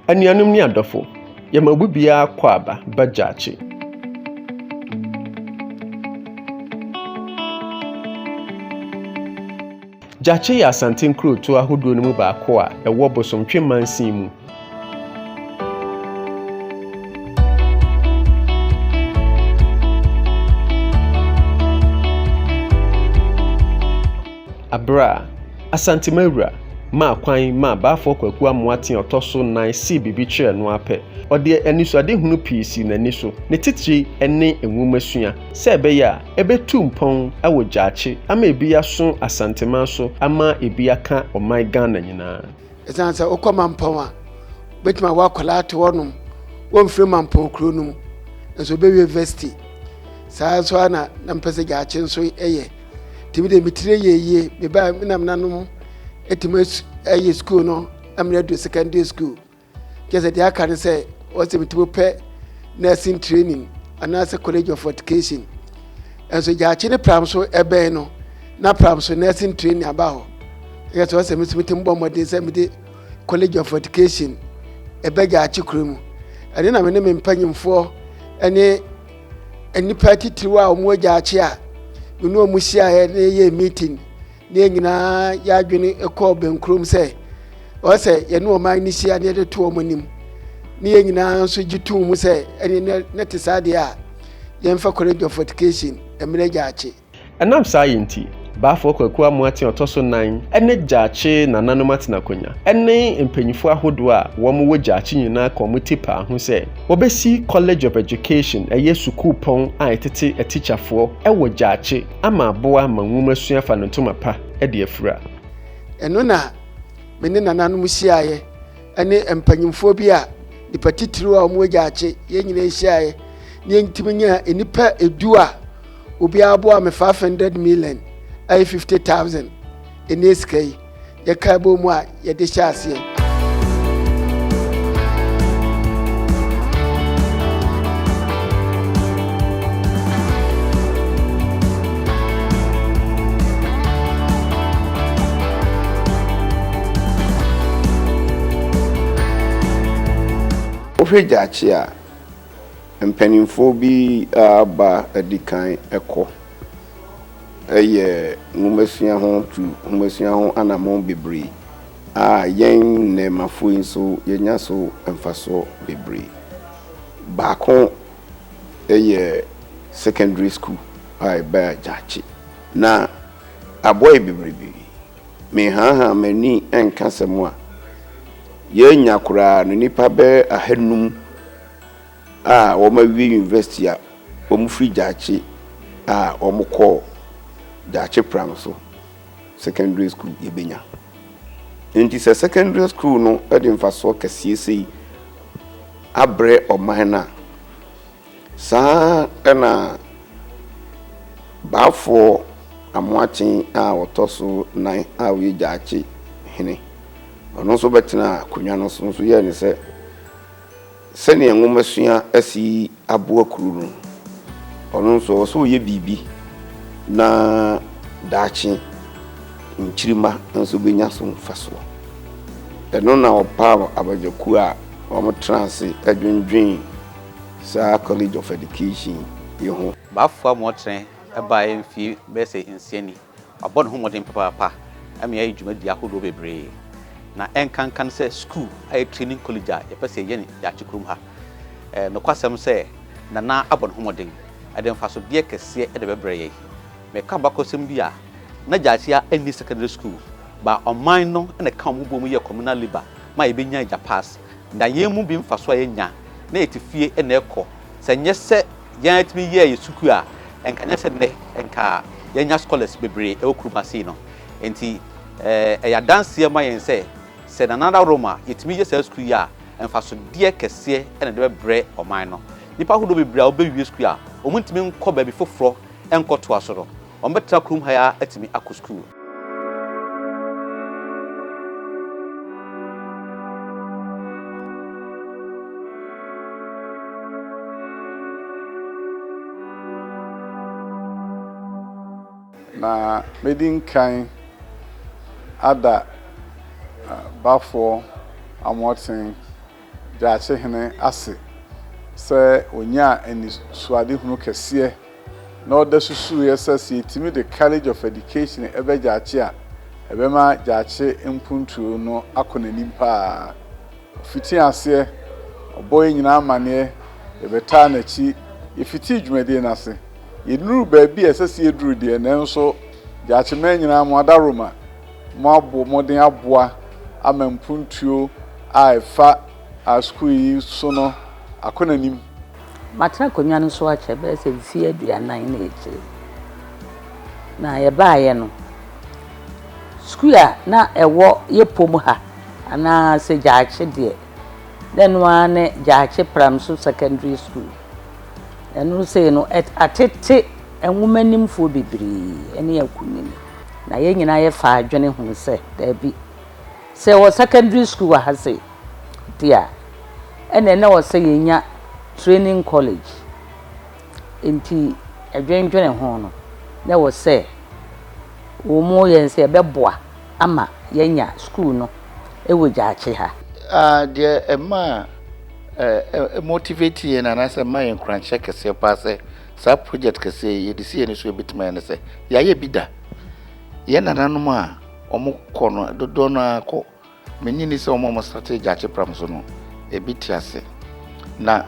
Anuanom ne adɔfo, yɛma obi biara akwaaba ba Gyaakye. Gyaakye yɛ Asante nkurotoɔ ahodoɔ no mu baako a ɛwɔ Bosomtwe mansin mu. Aberɛ a Asante Mawura maa kwan maa Baafoɔ Kwaku Amoateng a ɔtɔ so nan see biribi kyerɛɛ no ara pɛ, ɔde anisoadehunu pii sii n'ani so, ne titire ne nwomasua, sɛ ɛbɛyɛ a ɛbɛtu mpɔn wɔ Gyaakye ama ebi aso Asanteman so ama ebi aka ɔman Ghana nyinaa. Ɛsiane sɛ wokɔ Mampɔn a, wobɛtumi awo akwadaa ato hɔnom, wɔmfiri Mampɔn kuro no mu, nso wobɛwie university. Saa nso ara na na mepɛ sɛ Gyaakye nso yɛ. Nti me deɛ me tiri yɛ yie, mebaa me nam nanom ɛtumi ayɛ sukuu no amena adu secondary school. Kyɛ sɛ deɛ aka ne sɛ ɔsɛ metumi pɛ nursing training anaasɛ college of education. Nso Gyaakye ne Pram so ɛbɛn no, na Pram so nursing training aba hɔ. Ɛyɛ sɛ ɔsɛ metumi tumi bɔ mmɔden sɛ mede college of education ɛbɛ Gyaakye kuro mu. Ɛno na me ne me mpanyimfoɔ ne nnipa atitiriw a wɔwɔ Gyaakye a me ne wɔn hyiaeɛ na yɛyɛɛ meeting na yɛn nyinaa yɛadwene kɔɔ bɛnkurom sɛ ɔwɔ sɛ yɛne ɔman no hyia na yɛde to wɔn anim ne yɛn nyinaa nso gye too mu sɛ ɛne ne te saa deɛ a yɛmfa college of education mmerɛ Gyaakye. Ɛnam saa yɛ nti, Baafoɔ Kwaku Amoateng a ɔtɔ so nan ne Gyaakye nananom atenakonwa ne mpanyinfoɔ ahodoɔ a wɔn wɔ Gyaakye nyinaa ka wɔn ti paa ho sɛ wɔbɛsi College of Education, ɛyɛ sukuupɔn a ɛtete atikyafoɔ wɔ Gyaakye ama aboa ma nwomasua afa ne ntoma pa de afura. Ɛno na me ne nananom hyiaeɛ ne mpanyimfoɔ bi a nnipa titiriw a wɔwɔ Gyaakye yɛn nyinaa hyiaeɛ na yɛntumi nyaa nnipa edu a obiara boa me 500 million ɛyɛ 50,000 ɛne sika yi yɛka bɔ mu a yɛde hyɛ aseɛ. Wohwɛ Gyaakye a, Mpanimfoɔ bi a aba adi kan kɔ yɛ nwomasua ho tu nwomasua ho anammɔn bebree a yɛn nnɛɛmafoɔ yi nso yɛnya so mfasoɔ bebree. Baako yɛ secondary school a ɛbaa Gyaakye. Na aboa yɛ bebrebe. Mehaahaa m'ani nka asɛm a yɛanya koraa no nnipa bɛyɛ ahanum a wɔawie university a wɔfiri Gyaakye a wɔkɔɔ Gyaakye Pram so secondary school yɛbɛnya. Nti sɛ secondary school no de mfasoɔ kɛseɛ sei abrɛ ɔman no a, saa ara na Baafoɔ Amoakye a ɔtɔ so nan a ɔyɛ Gyaakye hene, ɔno nso bɛtenaa akonnwa no so nso yɛɛ ne sɛ Sɛnea nwomasua asi aboa kuro no, ɔno nso ɔwɔ sɛ ɔyɛ biribi na daakye nkyirimma nso bɛnya so mfasoɔ. Ɛno na ɔpaw abadwakuo a wɔtena ase dwendwen saa College of Education yi ho. Baffour Amoatene baeɛ mfie bɛyɛ sɛ nsia ni. Wabɔ ne ho mmɔden papaapa ma yɛayɛ dwumadi ahodoɔ bebree, na ɛnkanka ne sɛ sukuu a ɛyɛ training college a yɛpɛ sɛ yɛyɛ no Yaakye kurom ha. Ɛyɛ nokwasɛm sɛ Nana abɔ ne ho mmɔden, ɛde mfasodeɛ kɛseɛ na ɛbɛbrɛ yɛn. Meka abakɔsɛm bi a, na Gyaakye nni secondary school, but ɔman no na ɛka wɔn boom yɛɛ communal labour ma yɛbɛnyaa Gyapass. Na yɛn mu bi mfasoɔ a yɛanya, na yɛte fie na ɛkɔ, sɛ ɛnyɛ sɛ Yɛn ara tumi yɛɛ yɛn sukuu a, nka nyɛ sɛ nnɛ nka yɛanya scholars bebree wɔ kurom ha sei no. Enti ɛyɛ adanseɛ ma yɛn sɛ, sɛ Nana Dawuroma yɛtumi yɛ saa sukuu yi a, mfasodeɛ kɛseɛ na ɛde bɛbrɛ ɔman no. Nnipa ahodoɔ bebree a wɔbɛwie sukuu a wɔntumi nkɔ baabi foforɔ nkɔtoa so no, wɔbɛtena kurom ha yi ara atumi akɔ sukuu. Na mɛdi nkan ada Bafoɔ Amoɔten. Gyaakyehene ase sɛ ɔnyaa anisoadehunu kɛseɛ na ɔda susuiɛ sɛ sɛ yɛtumi de College of Education ɛbɛ Gyaakye a, ɛbɛma Gyaakye mpuntuo no akɔ n'anim paa. Ɔfitii aseɛ, ɔbɔɔ yɛn nyinaa amaneɛ, yɛbɛtaa n'akyi, yɛfitii dwumadie no ase. Yɛnnuruu baabi a ɛsɛ sɛ yɛduru deɛ, nanso Gyaakyeman nyinaa mo adaworoma, moabɔ mmɔden aboa ama mpuntuo a ɛfa sukuu yi so no akɔ n'anim. Matena akonnwa no so akyɛ bɛyɛ sɛ mfeɛ 40 ne akyire. Na yɛbaeɛ no, sukuu a na ɛwɔ yɛ pom ha anaa sɛ Gyaakye deɛ, na ɛno ara ne Gyaakye Pramso Secondary School. Ɛno sei no, atete nwomanimfoɔ bebree ne akunini. Na yɛn nyinaa yɛfaa adwene hunu sɛ, daabi, sɛ yɛwɔ secondary school wɔ ha sei deɛ a, ɛnna na ɛwɔ sɛ yɛnya training college. Nti ɛdwendwene ho no, na ɛwɔ sɛ wɔn yɛn sɛ yɛbɛboa ama yɛanya school no wɔ Gyaakye ha. Deɛ ɛma motivate yɛn anaasɛ ɛma yɛn nkuranhyɛ kɛseɛ paa sɛ saa project kɛseɛ yi yɛde si yɛn ani so yɛbɛtumi ayɛ ne sɛ yɛayɛ bi da. Yɛn nananom a wɔkɔ no dodoɔ no ara kɔ. Mennye nni sɛ wɔn a wɔstartee Gyakye Pram so no ebi te ase. Na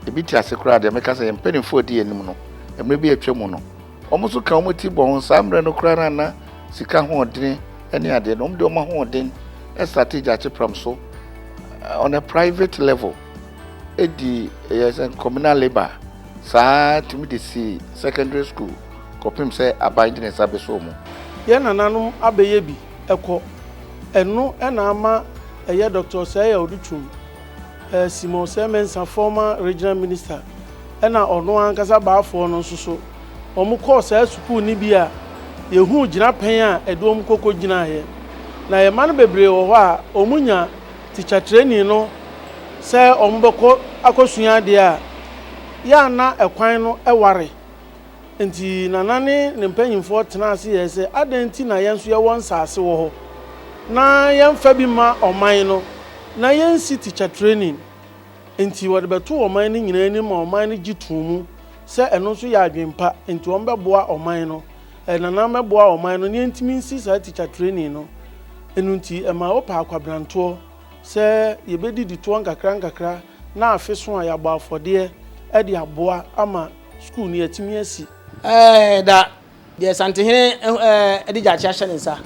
ebi te ase koraa deɛ mɛka sɛ yɛn mpanimfoɔ a ɛdi yɛn anim no mmerɛ bi a atwa mu no wɔn nso ka wɔn ti bɔ ho saa mmerɛ no koraa na na sika ahoɔdene ne adeɛ no wɔn de wɔn ahoɔden startee Gyakye Pram so on a private level di ɛyɛ sɛ communal labour saa tumi de si secondary school kɔpem sɛ aban de ne nsa bɛsɔ mu. Yɛn nananom abɛyɛ bi kɔ. Ɛno na ama ɛyɛ Doctor Osei Adutwum, Simon Osei Mensah former regional minister ɛna ɔno ankasa Baafoɔ no nso so wɔn kɔɔ saa sukuu no bi a yɛhuu gyinapɛn a ɛde wɔn kɔkɔ gyinaeɛ. Na yɛn mma no bebree wɔ hɔ a wɔn nya teacher training no sɛ wɔn bɛkɔ akɔsua adeɛ a, yɛ a na ɛkwan no ware. Enti Nana ne ne mpanyimfoɔ tenaa ase yɛɛ sɛ, adɛn nti na yɛn nso yɛwɔ nsase wɔ hɔ na yɛmfa bi mma ɔman no na yɛnsi teacher training? Enti wɔde bɛtoo ɔman no nyinaa anim ma ɔman no gye too mu sɛ ɛno nso yɛ adwene pa, enti wɔbɛboa ɔman no. Nana mmɛboa ɔman no na yɛntumi nsi saa teacher training no. Ɛno nti ɛmaa wɔpaa akwabenantoɔ sɛ yɛbɛdidi toɔ nkakrankakra na afe so a yɛabɔ afɔdeɛ de aboa ama sukuu no yɛatumi asi. Ɛɛ da deɛ Santehene de Gyaakye ahyɛ ne nsa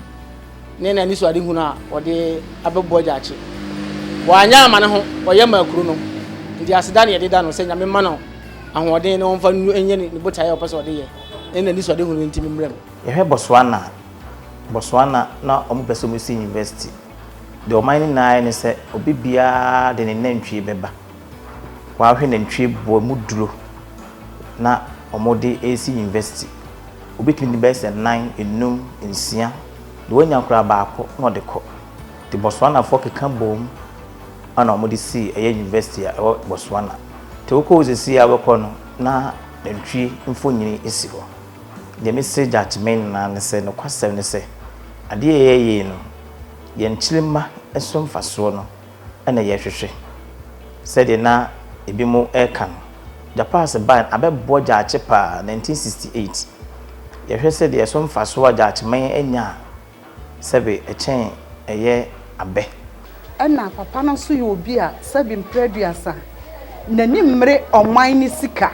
ne n'anisoadehunu a ɔde abɛboa Gyaakye. Wanyɛ ama ne ho, ɔyɛ maa kuro no. Nti aseda na yɛde da no sɛ Nyame mma no ahoɔden na ɔmfa nyɛ ne botaeɛ a ɔpɛ sɛ ɔde yɛ ne n'anisoadehunu no ntimi mmra mu. Yɛhwɛ Botswana a, Botswana na wɔn pɛ sɛ wɔn si university. Deɛ ɔman no nyinaa yɛ ne sɛ obi biara de ne nantwie bɛba. Wɔahwɛ nantwie boa mu duro na wɔde resi university. Obi tumi de bɛyɛ sɛ nnan, nnum, nsia, deɛ wanya koraa baako na ɔde kɔ. Nti Botswanafoɔ keka boom ɛna wɔde sii ɛyɛ university a ɛwɔ Botswana. Nti wokɔ hɔ seesei a wobɛkɔ no na nantwie mfonini si hɔ. Deɛ mese Gyakyeman nyinaa ne sɛ nokwasɛm ne sɛ adeɛ a yɛyɛ yi no yɛn nkyirimma so mfasoɔ no na yɛhwehwɛ. Sɛdeɛ na ebinom reka no, Japan bae no, abɛboa Gyaakye paa, 1968. Yɛhwɛ sɛdeɛ ɛso mfasoɔ a Gyaakyeman anya a, sɛbe ɛkyɛn ɛyɛ abɛ. Ɛna papa no nso yɛ obi a sɛbe mprɛ 30 n'ani mmere ɔman no sika.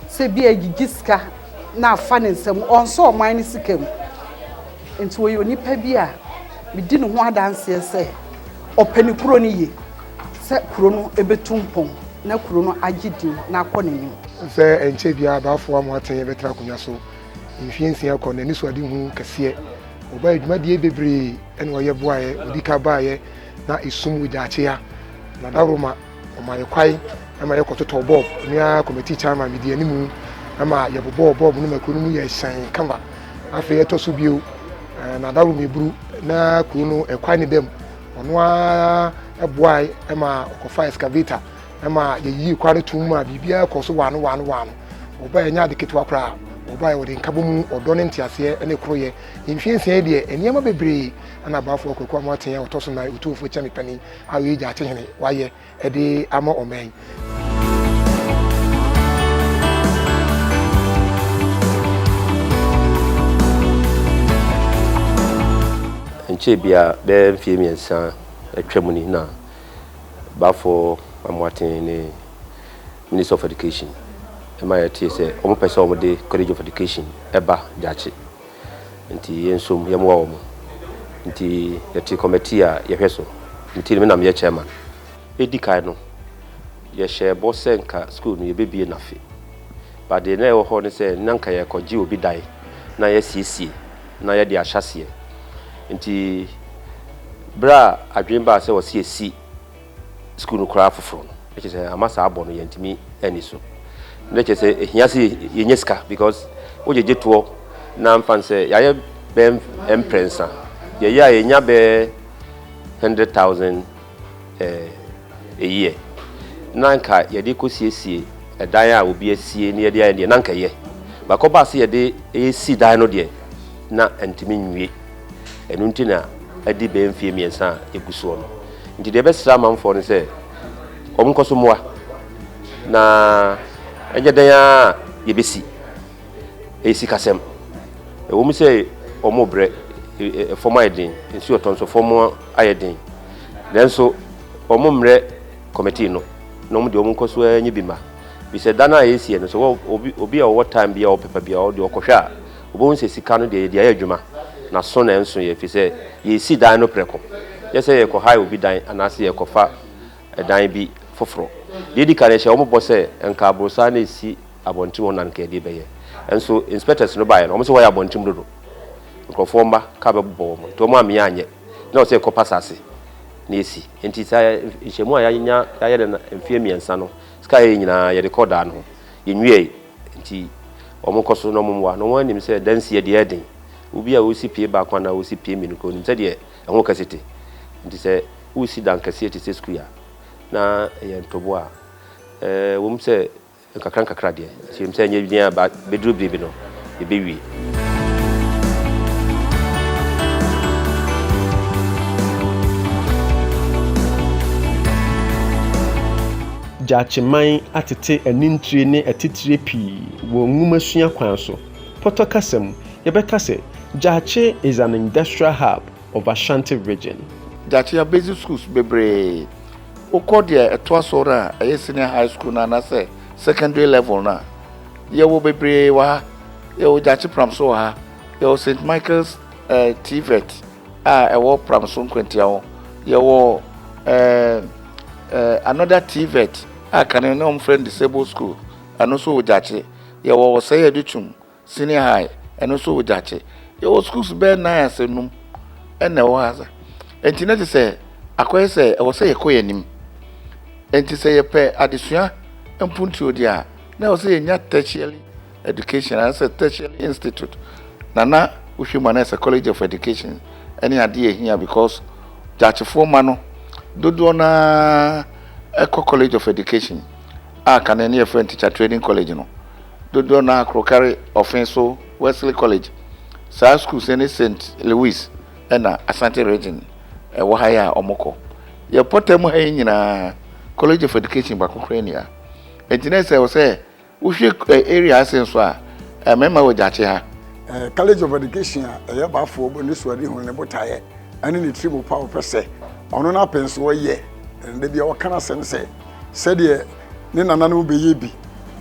Sɛ bi a agyigye sika na afa ne nsam, ɔnsɔ ɔman no sika mu. Nti ɔyɛ onipa bi a medi ne ho adanseɛ sɛ ɔpɛ ne kuro no yie, sɛ kuro no bɛtu mpɔn na kuro no agye din na akɔ n'anim. Sɛ ɛnkyɛ biara Baffour Amoateng bɛtena akonnwa so mfeɛ 6 kɔ, n'anisoadehu kɛseɛ. Ɔbaeɛ dwumadie bebree na ɔyɛ boaeɛ. Ɔdi ka baeɛ na esum wɔ Gyaakye ha, na dawuroma ɔma yɛ kwae ma yɛkɔtotɔɔ bɔɔb. Me ara committee chairman medi anim ma yɛbobɔɔ bɔɔb no ma kuro no mu yɛ hyɛn kama. Afei ɛtɔ so bio, na dawuroma eburu na kuro no ɛkwae ne dam. Ɔno ara boae ma ɔkɔfa excavator ma yɛyii kwa no tom ma biribiara kɔɔ so waano waano waano. Wɔbaeɛ nyɛ ade ketewa koraa. Wɔbaeɛ wɔde nkabom, ɔdɔ ne nteaseɛ ne koroyɛ. Mfeɛ 6 yi deɛ nneɛma bebree ɛna Abaafoɔ Kwaku Amoaten a ɔtɔ so nan, Otumfoɔ Kyame Panin a ɔyɛ Gyaakye Hene wayɛ de ama ɔman yi. Ɛnkyɛɛ biara, bɛyɛ mfeɛ mmiɛnsa atwam ni na Baffour Amoaten ne Minister of Education ma yɛtee sɛ wɔpɛ sɛ wɔde College of Education ba Gyakye. Nti yɛn nso yɛmmoa wɔn. Nti yɛte committee a yɛhwɛ so. Nti me na meyɛ chairman. Edi kan no, yɛhyɛɛ bɔ sɛ nka school no yɛbɛbie no afe. But deɛ na ɛwɔ hɔ ne sɛ na nka yɛrekɔgye obi dan na yɛasiesie na yɛde ahyɛ aseɛ. Nti berɛ a adwene baa sɛ wɔse yɛsi sukuu no koraa foforɔ no, na kyerɛ sɛ ama saa bɔ no yɛntumi anni so. Na kyerɛ sɛ ɛhia sɛ yɛnya sika because wogyegye toɔ na mfa no sɛ yɛayɛ bɛyɛ mprɛnsa, yɛyɛ a yɛnya bɛyɛ 100,000 eh, a year. Na nka yɛde kɔsiesie ɛdan a obi asie na yɛde ayɛ deɛ na nka ɛyɛ. But kɔbaa sɛ yɛde ɛsi dan no deɛ na ɛntumi nwie. Ɛno nti na adi bɛyɛ mfeɛ mmiɛnsa a yɛgu soɔ no. Nti deɛ yɛbɛsrɛ amanfoɔ ne sɛ wɔn nkɔ so mmoa na ɛnyɛ dɛn ara a yɛbɛsi. Ɛyɛ sikasɛm. Ɛwɔ mu sɛ wɔrebrɛ, fam ayɛ den, nsuo tɔ nso fam ayɛ den. Nanso wɔn mmrɛ kɔmitii no na wɔn deɛ wɔn nkɔ so ara nyi bi mma. Firi sɛ da no a yɛresiɛ no, sɛ obi obi a ɔwɔ time bi a ɔwɔ paper bi a ɔde ɔkɔhwɛ a, wobɛhu sɛ sika no deɛ yɛde ayɛ adwuma na so na ɛnso yɛ, ɛfiri sɛ yɛresi dan no prɛko, nyɛ sɛ yɛrekɔhae obi dan anaasɛ yɛrekɔfa dan bi foforɔ. Deɛ ɛdi kan, yɛhyɛ wɔn bɔ sɛ nka aborosan no resi abɔnten hɔ na nka yɛde rebɛyɛ. Nso inspectors no baeɛ no, wɔn sɛ wɔyɛ abɔnten mu dodo, nkurɔfoɔ mma kaa bɛbobɔ wɔn, nti wɔn ammea anyɛ, na ɛwɔ sɛ yɛkɔpa asase na yɛsi. Nti saa nhyiamu a yɛanya yɛayɛ no mfeɛ mmiɛnsa no, sika a yɛyɛ nyinaa yɛde kɔɔ daa no ho, yɛnwiae. Nti wɔn kɔ so na wɔn mmoa na wɔn anim sɛ dansie deɛ ɛden. Obi a ɔresi pie baako anaa ɔresi pie mmienu koraa onim sɛdeɛ ɛho kɛse te. Nti sɛ woresi dan kɛseɛ te sɛ sukuu a na ɛyɛ ntoboa a, ɛwɔ mu sɛ nkakra nkakra deɛ, nso yɛnim sɛ ɛnyɛ den a bɛduru bere bi no yɛbɛwie. Gyakyeman atete anintire ne atitire pii wɔ nwomasua kwan so. Pɔtɔ kasa mu, yɛbɛka sɛ Gyakye is an industrial hub of Ashanti Region. Gyakye yɛ basic schools bebree. Wokɔ deɛ ɛtoa so no a ɛyɛ senior high school no anaasɛ secondary level no a, yɛwɔ bebree wɔ ha. Yɛwɔ Gyakye Pramso wɔ ha. Yɛwɔ St. Michael's eh, TVET a ɛwɔ Pramso Nkwantia hɔ. Yɛwɔ eh, eh, another TVET a kane na wɔfrɛ no disabled school, ɛno nso wɔ Gyakye. Yɛwɔ Ɔsɛe Adutwum Senior High, ɛno nso wɔ Gyakye. Yɛwɔ schools bɛyɛ nan asɛ num ɛna ɛwɔ ha sa. Nti na kyerɛ sɛ akɔyɛ sɛ ɛwɔ sɛ yɛkɔ yɛn anim. Nti sɛ yɛpɛ adesua mpuntuo deɛ a, na ɛwɔ sɛ yɛnya tertiary education anaasɛ tertiary institute. Na na wohwɛ mu a na ɛsɛ college of education ɛne adeɛ ɛhia because Gyakyefoɔ mma no dodoɔ no ara ɛkɔ college of education a kane ne yɛfrɛ no teacher training college no. Dodoɔ no ara Krokare, Ɔfenso, Wesley College, saa schools ne St. Louis ɛna Asante region ɛwɔ ha yi a wɔkɔ. Yɛ pɔtam ha yi nyinaa college of education baako koraa nni ha. Nti na ɛsɛ wɔ sɛ wohwɛ area ase nso a, mmarima wɔ Gyakye ha. College of Education a ɛyɛ Baffour bɔ ne suadehu ne botaeɛ ne ne tirim pa a ɔpɛ sɛ ɔno n'apɛnsoɔ yɛ. Da bi a ɔka n'asɛm sɛ sɛdeɛ ne nananom bɛyɛ bi,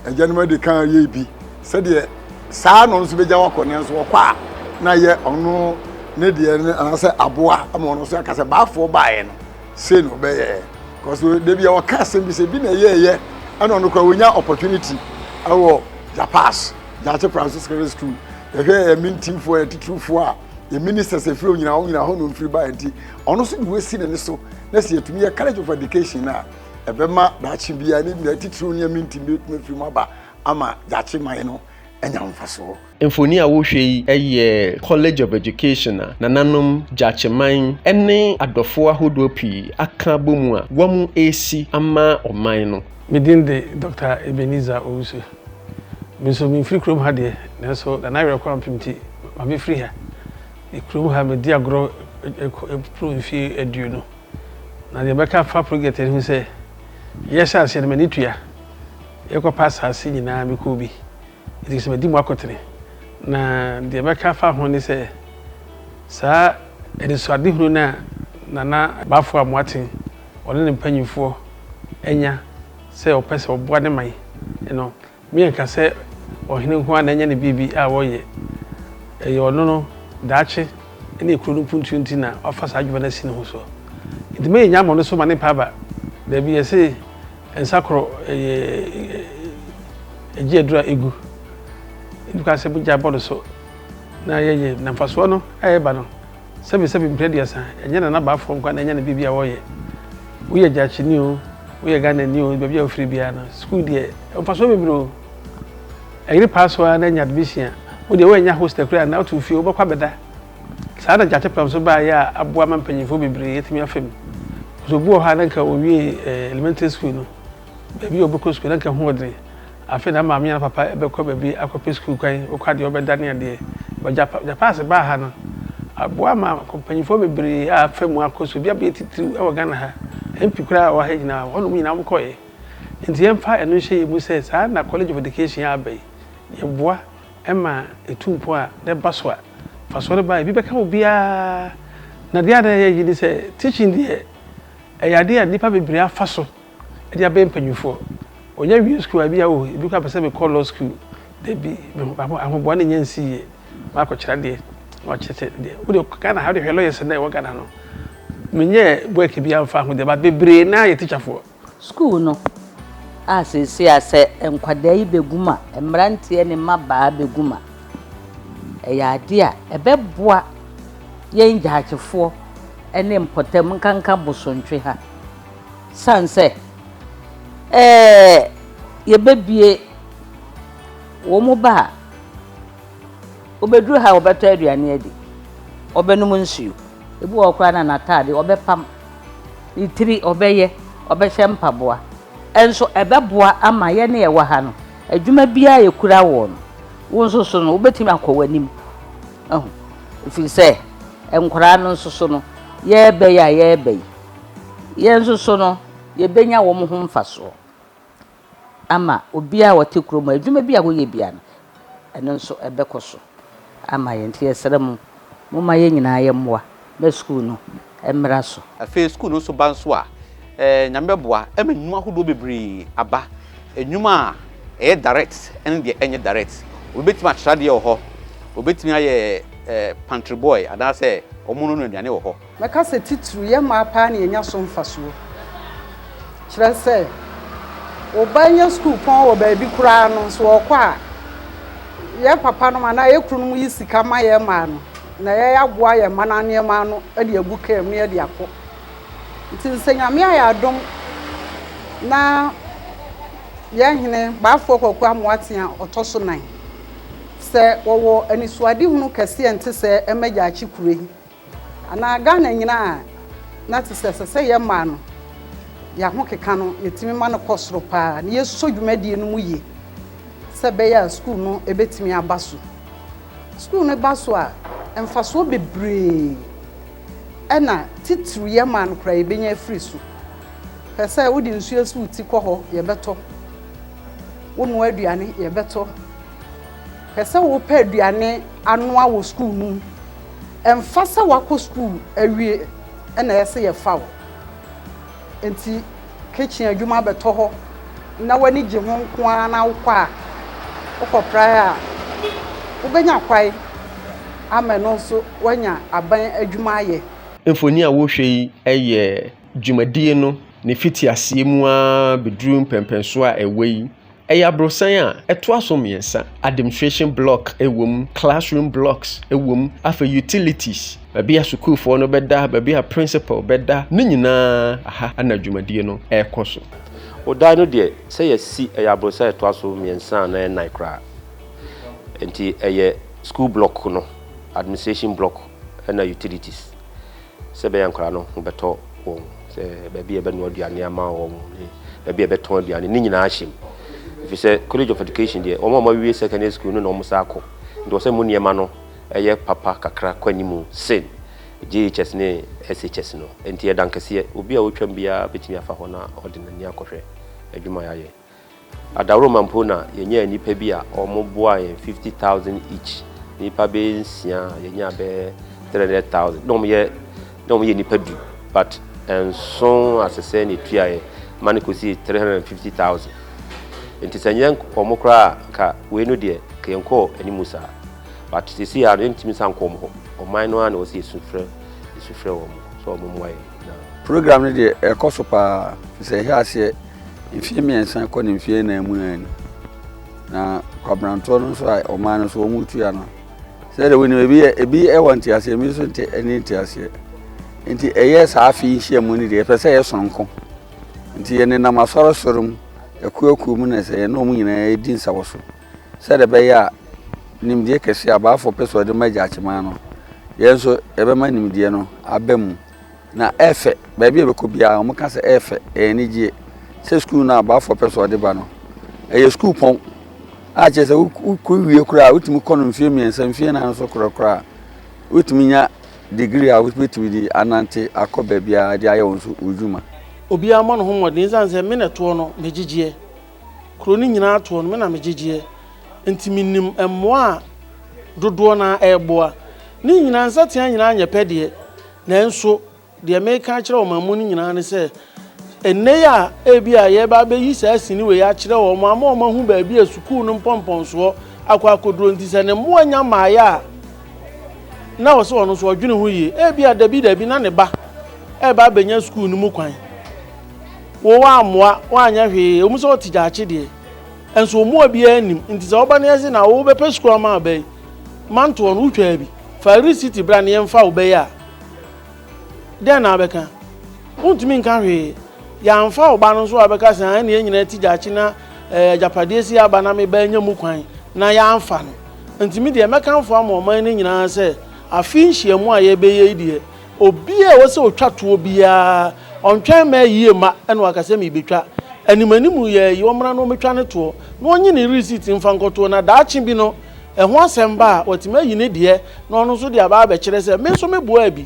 agyanom adi kan yɛ bi, sɛdeɛ saa na ɔno nso bɛgya wakɔ, nanso ɔkɔ a na yɛ ɔno ne deɛ no anaasɛ aboa ama ɔno nso aka sɛ Baffour baeɛ no sei na ɔbɛyɛɛ. Because da bi a ɔka asɛm bi sɛ bi na ɛyɛɛyɛ ɛna ɔno koraa wɔnya opportunity ɛwɔ Japas Gyakye Francis Secondary School. Yɛhwɛ yɛ mintimfoɔ yɛ titirifoɔ a yɛ ministers ɛfiri onyina hɔ nyina hɔ na ɔmfiri baeɛ nti ɔno nso de wɔasi n'ani so na sɛ yɛtumi yɛ College of Education a ɛbɛma daakye biara ne nyinaa titiriw ne mintim bɛtumi afiri mu aba ama Gyakye man no anya mfasoɔ. Mfoni a worehwɛ yi yɛ College of Education a nananom, Gyakyeman ne adɔfoɔ ahodoɔ pii aka abɔ mu a wɔresi ama ɔman no. Me din de Dɔkta Ebenezer Owusu. Me nso memfiri kurom ha deɛ, nanso Nana Awerɛkɔ Ampem nti mabɛfiri ha. Kurom ha medi agorɔ ɛporo mfie 20. Na deɛ mɛka afa project no ho sɛ, yɛhyɛ aseɛ no m'ani tua. Yɛkɔpa asase nyinaa mekɔɔ bi. Nti sɛ madi mu akotene. Na deɛ mɛka afa ho ne sɛ, saa anisoadehunu no a Nana Baffour Amoaten ɔne ne mpanyinfoɔ anya sɛ ɔpɛ sɛ ɔboa ne man no, Merenka sɛ ɔhene nko ara na anya ne biribi a ɔreyɛ. Ɛyɛ ɔno no daakye ne kuro no mpuntuo nti na wafa saa adwuma no asi ne ho so. Nti mma yɛnnya mmɔ no so ma ne mpa aba. Dabi, yɛse nsa koro ɛyɛ ɛgye aduru a ɛgu. Ɛnni kwan sɛ mogya bɔ no so na yɛyɛ. Na mfasoɔ no a ɛreba no, Sɛbisɛbi mprɛ 30, ɛnyɛ Nana Baafoɔ nkoa na anya ne biribi a wɔyɛ. Woyɛ Gyakyeni o, woyɛ Ghanani o, baabi a wofiri biara no, sukuu deɛ, mfasoɔ bebree o. Ɛyere paa so ara na anya admission a, wo deɛ woannya hostel koraa anaa wote wo fie, wobɛkɔ abɛda. Saa na Gyakye Pram nso baeɛ a aboa ma mpanyinfoɔ bebree atumi afa mu. Because obi wɔ hɔ a na nka ɔwie elementary school no, baabi a ɔbɛkɔ sukuu na nka ɛho ɔdene. Afei na maame anaa papa bɛkɔ baabi akɔpɛ sukuu kwan, wokɔ adeɛ wobɛda ne adeɛ. But Japa Japaase baa ha no, aboa ma mpanyinfoɔ bebree a afa mu akɔ sukuu, bi abɛyɛ titiriw wɔ Ghana ha. MP koraa a ɔwɔ ha nyinaa, hɔnom nyinaa wɔkɔeɛ. Nti yɛmfa ɛno nhyɛ yɛn mu sɛ saa na College of Education a aba yi, yɛboa ma ɛtu mpɔn a na ɛba so a, mfasoɔ no ba a, ebi bɛka obiara. Na deɛ a na ɛyɛ yi ne sɛ, teaching deɛ, ɛyɛ adeɛ a nnipa bebree afa so de abɛyɛ mpanyinfoɔ. Ɔnya wie sukuu a, ebi a oh, ebi koraa pɛ sɛ mekɔ law school. Dabi, ahoboa no nnya nsii yie. Makɔkyerɛ adeɛ, na wakyerɛkyerɛ deɛ. Wo deɛ Ghana ha, wode hwɛ lawyers no a ɛwɔ Ghana no, menyɛɛ work biara mfaa ho deɛ, but bebree no ara yɛ teacherfoɔ. Sukuu no a seesei a sɛ nkwadaa yi bɛgu mu a, mmeranteɛ ne mmabaa bɛgu mu a, ɛyɛ adeɛ a ɛbɛboa yɛn gyaakyefoɔ ne mpɔtam nkanka Bosontwe ha. Sane sɛ ɛɛ yɛbɛbue wɔn ba a, wɔbɛduru ha a wɔbɛtɔ aduane adi, wɔbɛnom nsuo. Ebi wɔ hɔ koraa na n'ataade ɔbɛpam, ne tiri ɔbɛyɛ, ɔbɛhyɛ mpaboa. Nso ɛbɛboa ama yɛn a yɛwɔ ha no, adwuma biara a yɛkura wɔ no, wo nso so no, wobɛtumi akɔ w'anim. Ahu? Ɛfiri sɛ nkwadaa no nso so no, yɛreba yi a yɛreba yi, yɛn nso so no, yɛbɛnya wɔn ho mfasoɔ ama obiara a ɔte kurom ha, adwuma bi a woyɛ biara no, ɛno nso ɛbɛkɔ so ama yɛn. Nti yɛsrɛ mo, momma yɛn nyinaa yɛmmoa na sukuu no mmra so. Afei sukuu no nso ba nso a, Nyame bɛboa ma nnwuma ahodoɔ bebree aba. Nnwuma a ɛyɛ direct ne deɛ ɛnyɛ direct. Obi bɛtumi akyerɛ adeɛ wɔ hɔ, obi bɛtumi ayɛ pantry boy anaasɛ wɔnonoa aduane wɔ hɔ. Mɛka sɛ titiriw, yɛn mmaa paa na yɛnya so mfasoɔ. Kyerɛ sɛ, wo ba nya sukuupɔn wɔ baabi koraa no, sɛ ɔkɔ a, yɛn papanom anaa yɛn kununom yi sika ma yɛn mmaa no, na yɛaboa yɛn mma no nneɛma ano de agu kaa mu na yɛde akɔ. Nti sɛ Nyame ayɛ adom na yɛn hene Baafoɔ Kwaku Amoaten a ɔtɔ so nan, sɛ wɔwɔ anisoadehunu kɛseɛ a ɛnte sɛɛ ɛma Gyaakye kuro yi, Anaa Ghana nyinaa a na te sɛ ɛsɛ sɛ yɛn mmaa no yɛn ahokeka no yɛtumi ma no kɔ soro paa na yɛsɔ dwumadie no mu yie sɛ ɛbɛyɛ a sukuu no bɛtumi aba so. Sukuu no ba so a, mfasoɔ bebree ɛna titiriw yɛn mmaa no koraa yɛbɛnya afiri so. Hwɛ sɛ wode nsuo asi wo ti kɔ hɔ, yɛbɛtɔ. Wonoa aduane, yɛbɛtɔ. Hwɛ sɛ wopɛ aduane anoa wɔ sukuu no mu. Ɛmfa sɛ woakɔ sukuu awie na ɛyɛ sɛ yɛfa wo. Enti kitchen adwuma bɛtɔ hɔ na w'ani gye ho nko ara na wokɔ a, wokɔprae a, wobɛnya kwae ama ɛno nso woanya aban adwuma ayɛ. Mfoni a worehwɛ yi yɛ dwumadie no ne fitiaseɛ mu ara bɛduru mpɛnpɛnsoɔ a ɛwɔ yi. Ɛyɛ aborosan a ɛtoa so mmiɛnsa. Administration block wɔ mu, classroom blocks wɔ mu, afei utilities, baabi a sukuufoɔ no bɛda, baabi a principal bɛda, ne nyinaa aha na dwumadie no rekɔ so. Odan no deɛ, sɛ yɛasi, ɛyɛ aborosan a ɛtoa so mmiɛnsa anaa nnan koraa. Nti ɛyɛ school block no, administration block ɛna utilities. Sɛ ɛbɛyɛ a nkwadaa no ho bɛtɔ wɔn, sɛ baabi a yɛbɛnoa aduane ama wɔn ne baabi a yɛbɛtɔn aduane, ne nyinaa hyɛ mu. Ɛfiri sɛ College of Education deɛ, wɔn a wɔawie secondary school no na wɔsan akɔ. Nti wɔ sɛ mu nneɛma no yɛ papa kakra kɔ anim sen. JHS ne SHS no. Enti ɛyɛ dan kɛseɛ. Obi a ɔretwam biara bɛtumi afa hɔ na ɔde n'ani akɔhwɛ adwuma a yɛayɛ. Adaworoma mpo na yɛnyaa nnipa bi a wɔboaa yɛn 50,000 each, nnipa bɛyɛ nsia a yɛnyaa bɛyɛ 300,000. Na wɔyɛ na wɔyɛ nnipa du but nson asesɛ na ɛtuaeɛ ma no kɔsii 350,000. Nti sɛ nyɛ wɔn koraa a nka wei no deɛ nka yɛnkɔɔ animu saa. But seesei ara no yɛntumi nsan nkɔ wɔn hɔ. Ɔman no ara na ɛwɔ sɛ yɛsu frɛ yɛsu frɛ wɔn sɛ wɔn mmoa yɛn na. Program no deɛ ɛkɔ so paa firi sɛ ɛhyɛ aseɛ mfeɛ mmiɛnsa kɔ ne mfeɛ nnan mu na ni. Na kwabrantoɔ no nso a ɔman no nso wɔn tua no sɛdeɛ wonim ebi yɛ ebi wɔ nteaseɛ ebi nso nte ɛne nteaseɛ nti ɛyɛ saa afe nhyiamu no deɛ yɛpɛ sɛ ɛyɛ sononko nti yɛnenam asɔresɔre mu akuakuo mu na sɛ yɛne wɔn nyinaa di nsawɔso. Sɛdeɛ ɛbɛyɛ a nimdeɛ kɛseɛ a abaafoɔ pɛ sɛ wɔde ma Gyaakyeman no, yɛn nso yɛbɛma nimdeɛ no aba mu. Na ɛyɛ fɛ, baabi a yɛbɛkɔ biara wɔka sɛ ɛyɛ fɛ, ɛyɛ anigyeɛ sɛ sukuu no a abaafoɔ pɛ sɛ wɔde ba no, ɛyɛ sukuu pɔn a kyerɛ sɛ wokɔ wie koraa a wotumi kɔ no mfeɛ mmiɛnsa, mfeɛ nnan so korakora a, wotumi nya degree a wobɛtumi de anante akɔ baabiara de ayɛ wo nso wo dwuma. Obiara mmɔ ne ho mmɔden ɛsiane sɛ me na ɛtoɔ no megyegyeɛ. Kuro no nyinaa toɔ no, me na megyegyeɛ. Nti menim mmoa a dodoɔ no ara ɛreboa. Ne nyinaa, nsateaa nyinaa nyɛ pɛ deɛ, nanso deɛ mereka akyerɛ ɔman mu no nyinaa ne sɛ, ɛnnɛ yi a ebia yɛreba abɛyi saa sini wei akyerɛ wɔn ama wɔahu baabi a sukuu no mpɔmpɔnsoɔ akɔ akɔduro nti sɛ ne mmoa nya mmaeɛ a, na wɔ sɛ ɔno nso ɔdwene ho yie. Ebia dabi dabi na ne ba ɛreba abɛnya sukuu no mu kwan. Wo woammoa, woanyɛ hwee, ɛwom sɛ wote gyaakye deɛ, nso wo mmoa biara nnim, nti sɛ woba na yɛse na wobɛpɛ sukuu ama aba yi, mantoɔ no wotwaa bi, fa risiti bra na yɛmfa wo bɛyɛ a, dɛn na wobɛka? Wontumi nka hwee. Yɛamfa wo ba no nso a wobɛka sɛ ɛne yɛn nyinaa te gyaakye na eh, agyapadeɛ si aba na me ba anya mu kwan na yɛamfa no. Nti me deɛ mɛkamfo ama ɔman no nyinaa sɛ afe nhyiamu a yɛbɛyɛ yi deɛ, Obiara a ɛwɔ sɛ ɔtwa toɔ biara, ɔntwɛn mma ayie mma na waka sɛ merebɛtwa. Animanimu yɛ ayi, ɔmmra na ɔmmɛtwa ne toɔ, na ɔnye ne receipt mfa nkɔtoɔ, na daakye bi no, ɛho asɛm ba a, watumi ayi ne deɛ na ɔno nso de aba abɛkyerɛ sɛ, me nso meboaa bi,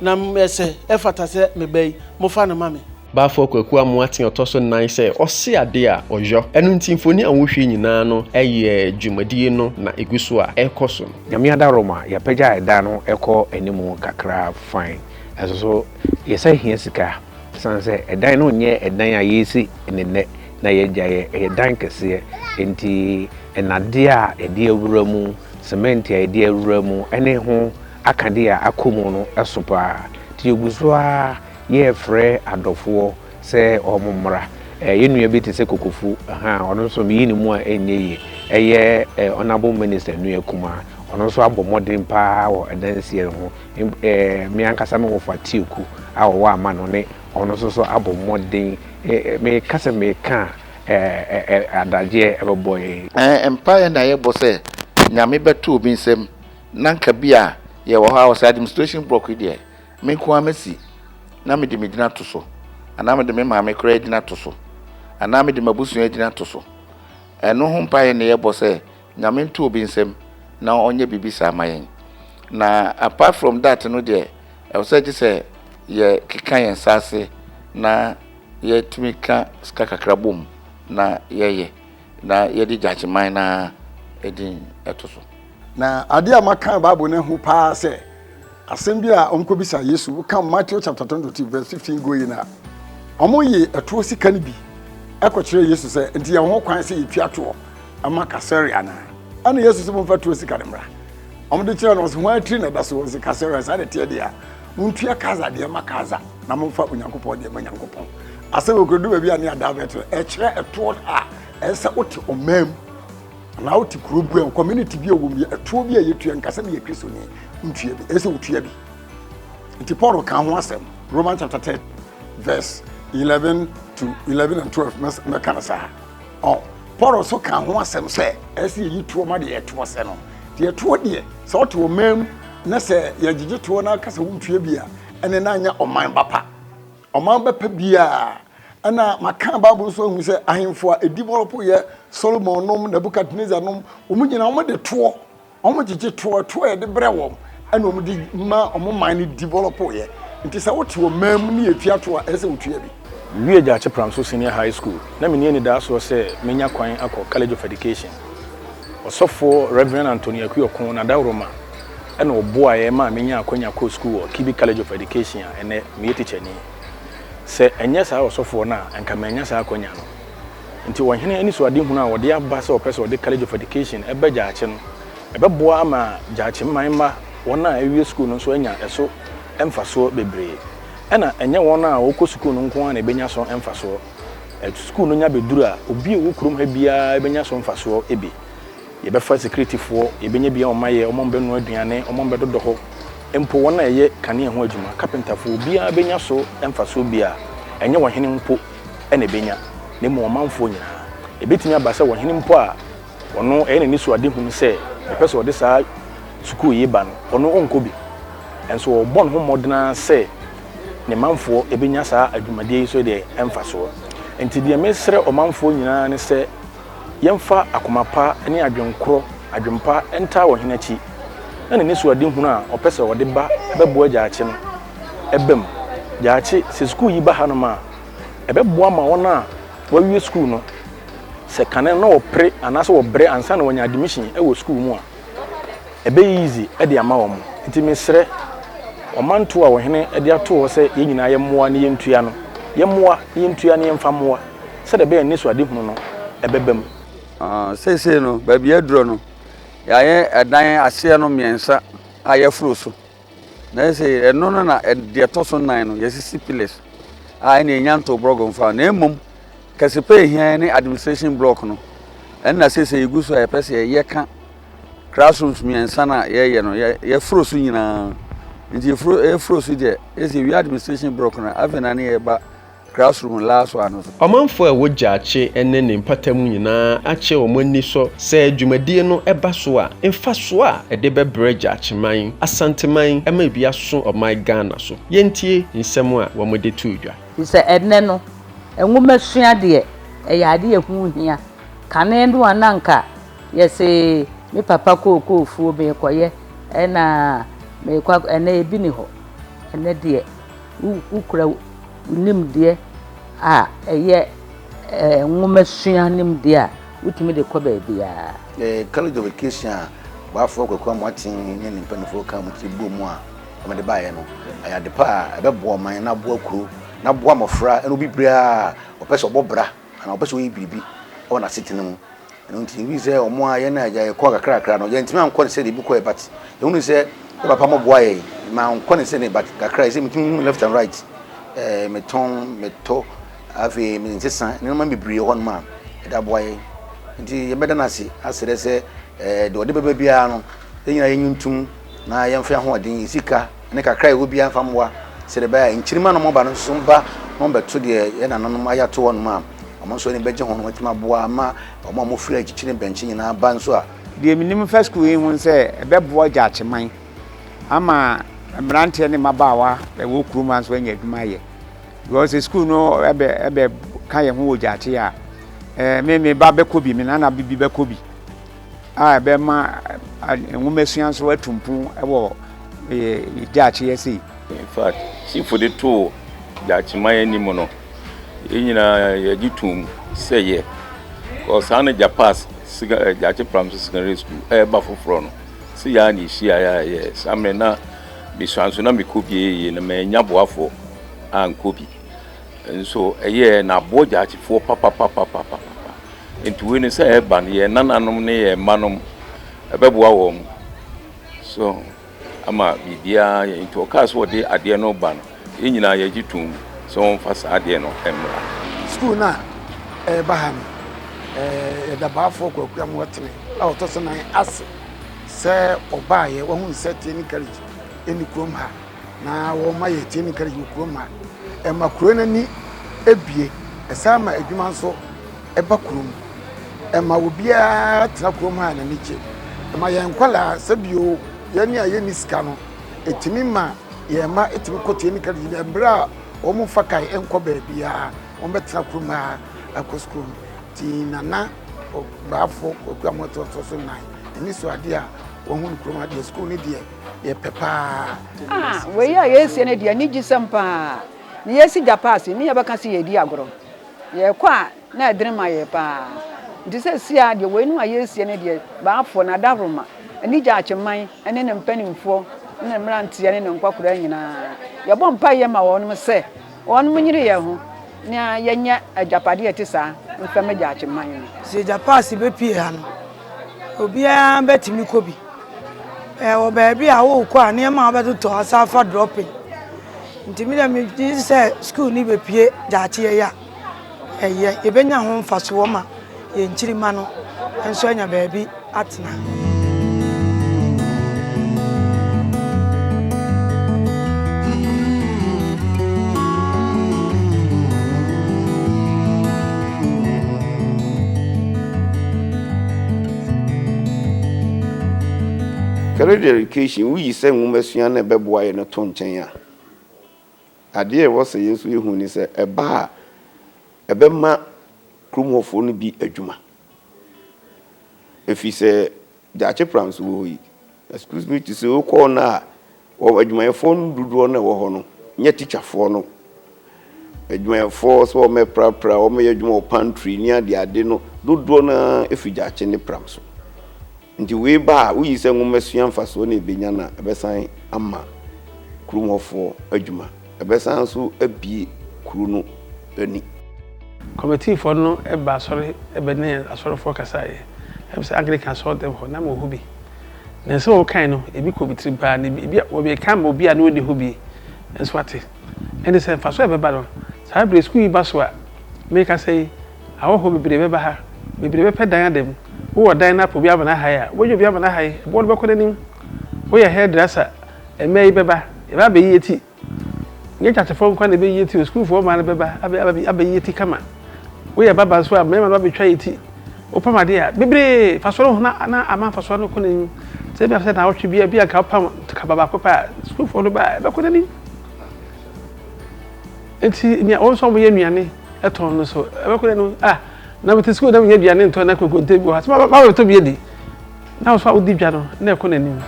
na ɛsɛ, ɛfata sɛ me ba yi, mofa no ma me. Baafoɔ Kwaku Amoateng ɔtɔ so nnan sɛ ɔse adeɛ a ɔyɔ. Ɛno nti mfoni a wohwɛ yi nyinaa no yɛ dwumadie no na ɛgu so a ɛrekɔ so no. Nyame adaworoma yɛapagya ɛdan no kɔ anim kakra fine nso so yɛsan hia sika ɛsiane sɛ ɛdan no nyɛ ɛdan a yɛresi ne nnɛ na yɛagyaeɛ ɛyɛ dan kɛseɛ nti nnadeɛ a yɛde awura mu cement a yɛde awura mu ɛne ho akadeɛ a akɔ mu no ɛso paa nti yɛgu so ara yɛrefrɛ adɔfoɔ sɛ wɔmmra. Yɛn nua bi te sɛ Kokofu, ahaa, ɔno nso meyi ne mu a ɛnyɛ yie. Ɛyɛ Honourable Minister nua kumaa. Ɔno nso abɔ mmɔden pa ara wɔ adansie no ho. Me ankasa me wɔfa Tieku a ɔwɔ ama no ne ɔno nso so abɔ mmɔden. Meka sɛ meka a, adagyeɛ bɛbɔ yɛn. Mpaeɛ na yɛbɔ sɛ Nyame bɛto obi nsam na nka bi a yɛwɔ hɔ a ɔsɛ administration block yi deɛ Me nko ara mɛsi na mede me din ato so, anaa mede me maame koraa din ato so, anaa mede m'abusua din ato so. Ɛno ho mpaeɛ na yɛbɔ sɛ Nyame nto obi nsam na ɔnyɛ biribi saa ma yɛn. Na apart from that no deɛ, ɛwɔ sɛ gye sɛ yɛkeka yɛn nsa ase na yɛtumi ka sika kakra bom na yɛyɛ na yɛde Gyakyeman no ara din to so. Na adeɛ a maka Bible no ho paa sɛ asɛm bi a wɔkɔbisa Yesu, woka Matthew chapter 22 verse 15 going a, wɔye ɛtoɔ sika no bi ɛkɔkyerɛ Yesu sɛ, nti yɛwɔ ho kwan sɛ yɛtua toɔ ma Kaesare anaa? Ɛna Yesu sɛ momfa toɔ sika no mmra. Wɔde kyerɛ no, ɔsɛ hwan tiri na ɛda so? Ɔsɛ Kaesare, saa na ɛteɛ deɛ a, montua Kaesare deɛ ma Kaesare na momfa Onyankopɔn deɛ ma Nyankopɔn. Asɛm okuradu baabi a ne adaa bɛto ɛkyerɛ ɛtoɔ a ɛsɛ sɛ wote ɔman mu Anaa wote kuro bi a community bi a wɔm yɛ ɛtoɔ bi a yɛtua nka sɛ meyɛ kristoni ntua bi ɛsɛ wotua bi nti Paul ka ho asɛm Roman chapter 10 verse 11 to 11 and 12 mɛka no saa ɔ Paul nso ka ho asɛm sɛ ɛsɛ yɛyi toɔ ma deɛ ɛtoɔ sɛ no deɛ ɛtoɔ deɛ sɛ wote ɔman mu na sɛ yɛgyegye toɔ no aka sɛ wontua bi a ɛne na anyɛ ɔman ba pa Ɔman bɛpɛ biara. Ɛna maka Bible nso ahu sɛ ahemfo a ɛdi bɔlɔpo yɛ Solomon nom, Nebukadnezar nom, wɔn nyinaa wɔn de toɔ, wɔn gyegye toɔ, toɔ yɛde brɛ wɔn. ɛna wɔn de ma wɔn man no develop yɛ. Nti sɛ wote ɔman mu ne yɛtua to a, ɛsɛ sɛ wotua bi. Mewiee Gyakye Pramso Senior High School na menni anidaasoɔ sɛ mɛnya kwan akɔ College of Education. Ɔsɔfoɔ Rev. Anthony Akuoko Nadaworoma na ɔboaeɛ maa menyaa akwanya kɔɔ sukuu wɔ Kibi College of Education a ɛnnɛ meyɛ tikyani. Sɛ ɛnyɛ saa ɔsɔfoɔ no a, anka mannya saa akwanya no. Nti ɔhene anisoadehunu a ɔde aba sɛ ɔpɛ sɛ ɔde College of Education ba Gyakye no, ɛbɛboa ama Gyakye man mma wɔn a awie sukuu no nso anya ɛso mfasoɔ bebree. Ɛna ɛnyɛ wɔn a wɔkɔ sukuu no nko ara na ɛbɛnya so mfasoɔ. Sukuu no nya bɛduru a, obi a ɔwɔ kurom ha biara bɛnya so mfasoɔ bi. Yɛbɛfa sikiritifoɔ, yɛbɛnya bi a wɔayɛ, wɔn a wɔbɛnoa aduane, wɔn a wɔbɛdodɔ hɔ, mpo wɔn a ɛyɛ kanea ho adwuma, kapentafoɔ, obiara bɛnya so mfasoɔ bi a ɛnyɛ ɔhene mpo na ɛbɛnya, na mmom ɔmanfoɔ nyinaa. Ɛbɛtumi aba sɛ ɔhene mpo a ɔno ɛyɛ n'anisoadehunu sɛ ɔpɛ sɛ ɔde saa sukuu yi ba no, ɔno ɔnkɔ bi. Nso ɔrebɔ ne ho mmɔden ara sɛ ne manfoɔ bɛnya saa adwumadie yi so deɛ mfasoɔ. Nti deɛ mesrɛ ɔmanfoɔ nyinaa ne sɛ yɛmfa akoma pa ne adwenkorɔ, adwempa ntaa ɔhene akyi na n'anisoadehunu a ɔpɛ sɛ ɔde ba bɛboa Gyaakye no ba mu. Gyaakye, sɛ sukuu yi ba hanom a, ɛbɛboa ma wɔn a wɔawie sukuu no, sɛ kane no na wɔpere anaasɛ wɔbrɛ ansa na wɔanya admission wɔ sukuu mu a, ɛbɛyɛ easy de ama wɔn. Nti mesrɛ, ɔmantoɔ a ɔhene de ato hɔ sɛ yɛn nyinaa yɛmmoa na yɛntua no, yɛmmoa na yɛntua na yɛmfa mmoa sɛdeɛ ɛbɛyɛ a anisoadehunu no ɛbɛba mu. Seesei no, baabi aduro no, yɛayɛ ɛdan aseɛ no mmiɛnsa a yɛaforo so. Na ɛsɛ ɛno no na deɛ ɛtɔ so nnan no yɛsisi pillars a ɛna ɛnya ntoo borɔgo mfa na mmom kɛse pɛ ehia ne administration block no ɛna seesei yɛgu so a yɛpɛ sɛ yɛyɛ ka classrooms mmiɛnsa no a yɛyɛ no yɛforo so nyinaa nti yɛforo yɛforo so deɛ ɛsɛ yɛwie administration block no afei na ne yɛba classroom last one no so. Ɔmanfoɔ a ɛwɔ Gyaakye ne ne mpatamu nyinaa akyerɛ wɔn anisɔ sɛ dwumadie no ba so a, mfasoɔ a ɛde bɛbrɛ Gyaakyeman, Asanteman ma ebi aso ɔman Ghana so. Yɛntie nsɛm a wɔde too dwa. Firi sɛ ɛnnɛ no, nwomasua deɛ, ɛyɛ adeɛ a ɛho hia. Kane no a na anka yɛse me papa kookoofuo merekɔyɛ ɛna merekɔ akɔ, ɛnnɛ ebi nni hɔ. Ɛnnɛ deɛ, wokura wo nimdeɛ a ɛyɛ nwomasua nimdeɛ a, wotumi de kɔ baabiara. College of Education a Boafoɔ Kwaku Amoaten ne ne mpanimfoɔ kaa wɔn tiri bɔɔ mu a wɔde baeɛ no, ɛyɛ ade pa a ɛbɛboa ɔman na aboa kuro na aboa mmɔfra ne obi biara a ɔpɛ sɛ ɔbɔ bra anaa ɔpɛ sɛ ɔyɛ biribi wɔ n'asetena mu. Ɛno nti yɛhui sɛ wɔn a yɛn a yɛkɔ kakrakra no yɛntumi ankɔ no sɛdeɛ ebi kɔɛ but yɛhunu sɛ yɛ papa mo boa yɛn mankɔ no sɛdeɛ but kakra sɛ metumi hu left and right ɛɛ metɔn metɔ afei mensesa nneɛma bebree wɔ hɔnom a ɛde aboa yɛn nti yɛbɛda no ase asrɛ sɛ ɛɛ deɛ ɔde bɛba biara no yɛn nyinaa yɛnyi ntum na yɛmfa yɛn ahoɔden yɛn sika ne kakra a ɛwɔ biara mfa mmoa sɛdeɛ ɛbɛyɛ a nkyirimma no wɔba no nso ba na wɔbɛto deɛ yɛn nananom ayɛ ato hɔnom a wɔn nso ani bɛgye ho na wɔatumi aboa ama wɔn a wɔfiri akyirikyiri ne bɛnkye nyinaa ba nso a. Deɛ menim fa sukuu yi ho ne sɛ ɛbɛboa Gyaakyeman ama mmeranteɛ ne mmabaawa a ɛwɔ kurom ha nso anya adwuma ayɛ because sukuu no ɛbɛ ɛbɛ ka yɛn ho wɔ Gyaakye a ɛɛ me me ba bɛkɔ bi me nana bi bɛkɔ bi a ɛbɛma nwomasua nso atu mpon wɔ Gyaakye sei. In fact, chief de too Gyaakyeman anim no, yɛn nyinaa yɛgye toom sɛ yɛ. Because saa no Japas eh, Gyaakye Pramso Secondary School ɛreba foforɔ no, sɛ yɛa na yɛhyiaeɛ a yɛ saa mmerɛ na mesua nso na mekɔ bi yie na mannya boafoɔ ankɔ bi. Nso ɛyɛɛ na aboɔ Gyaakyefoɔ papapapapapa. Nti wei no sɛ ɛreba no, yɛn nananom ne yɛn mmanom ɛbɛboa wɔn so ama biribiara yɛ. Nti ɔkaa sɛ ɔde adeɛ no ba no, yɛn nyinaa yɛgye tom sɛ wɔmfa saa adeɛ no mmra. Sukuu no a ɛreba ha no, yɛda Baafoɔ Kwaku Amoatene a ɔtɔ so nan ase sɛ ɔbaeɛ, wahunu sɛ Training College nni kurom ha. na wɔma yɛ training college wɔ kurom ha. Ɛma kuro no ani bue, ɛsan ma adwuma nso ba kurom. Ɛma obiara tena kurom ha a n'ani gye. Ɛma yɛn nkwadaa sɛbio yɛn a yɛnni sika no, ɛtumi ma yɛn mma tumi kɔ training college no mmerɛ a wɔn mfa kae nkɔ baabiara, wɔbɛtena kurom ha akɔ sukuu no. Nti Nana Ɔbaafo Kwaku Amoah ɔtɔ so nnan, ani so adeɛ a wɔhu no kurom ha deɛ, sukuu no deɛ. Yɛpɛ paa. Ah, wei a yɛresie no deɛ anigyesɛm paa. Ne yɛresi gya paase ne yɛbɛka sɛ yɛredi agorɔ. Yɛrekɔ a na ɛdene ma yɛ paa. Nti seesei ara deɛ weinom a yɛresie no deɛ Baafoɔ, Nadaworoma, ne Gyaakyeman ne ne mpanimfoɔ ne ne mmeranteɛ ne ne nkwakoraa nyinaa, yɛbɔ mpaeɛ ma wɔnom sɛ wɔnom nyere yɛn ho na yɛnyɛ agyapadeɛ a ɛte saa mfa ma Gyaakyeman no. Sɛ gya paase bɛpue ha no, obiara bɛtumi kɔ bi. Ɛwɔ baabi a wokɔ a nneɛma a wobɛtotɔ asa afa dropping. Nti me deɛ megye di sɛ sukuu no bɛpue daakye yi a, ɛyɛ. Yɛbɛnya ho mfasoɔ ma yɛn nkyirimma no nso anya baabi atena. Career education, woyi sɛ nwomasua na ɛbɛboa yɛn no to nkyɛn a, adeɛ a ɛwɔ sɛ yɛn nso yɛhu ne sɛ ɛba a ɛbɛma kurom hɔfoɔ no bi adwuma. Ɛfiri sɛ Gyaakye Pram nso wɔ hɔ yi, excuse me to say, wokɔɔ no a, wɔ adwumayɛfoɔ no dodoɔ no ɛwɔ hɔ no, nyɛ tikyafoɔ no. Adwumayɛfoɔ sɛ wɔmɛprapra, wɔmɛyɛ adwuma wɔ pantry ne adeade no, dodoɔ no ara ɛfiri Gyaakye ne Pram so. Nti wei ba a, woyi sɛ nwomasua mfasoɔ na ɛbɛnya no a, ɛbɛsan ama kurom hɔfoɔ adwuma. Ɛbɛsan nso abue kuro no ani. Kɔmitiifoɔ no baa asɔre bɛne asɔrefoɔ kasaeɛ. Ɛm sɛ Anglican asɔredɛm hɔ, na mewɔ hɔ bi. Na nsɛm a wɔkae no, ebi kɔɔ me tirim paa, na ebi wɔbɛka ama obi a na ɔnni hɔ bi nso ate. Ɛnde sɛ mfasoɔ a ɛbɛba no, saa berɛ yi sukuu yi ba so a, merekasa yi, ahɔhoɔ bebree bɛba ha, bebree bɛpɛ dan ada mu. Wowɔ dan na apɛ obi ama no ahae a, wobɛgye obi ama no ahae, ɛboɔ no bɛkɔ n'anim. Woyɛ hairdresser, mmaa yi bɛba, yɛbɛba abɛyi yɛn ti. Nyɛ kyakyefo nko na ebeyi ti o, sukuufoɔ mmaa no bɛba abɛyi ti kama. Woyɛ baba nso a, mmarima no abɛtwa yɛ ti. Wopam adeɛ a, bebree fa soro ho na na ama mfasoɔ no kɔ n'anim. Sɛ ebi sɛ naawɔtwe bi a, bi a nka wopam kaba baako pɛ a, sukuufoɔ no ba a, ɛbɛkɔ n'anim. Nti nea wɔn nso a wɔyɛ nnuane tɔn no so, ɛbɛkɔ n'anim. Ah, na mete sukuu na menyɛ aduane ntɔn na konkonte bi wɔ ha, sɛ mabɛtɔ bi adi. Na wo nso a wodi dwa no, na ɛkɔ n'anim.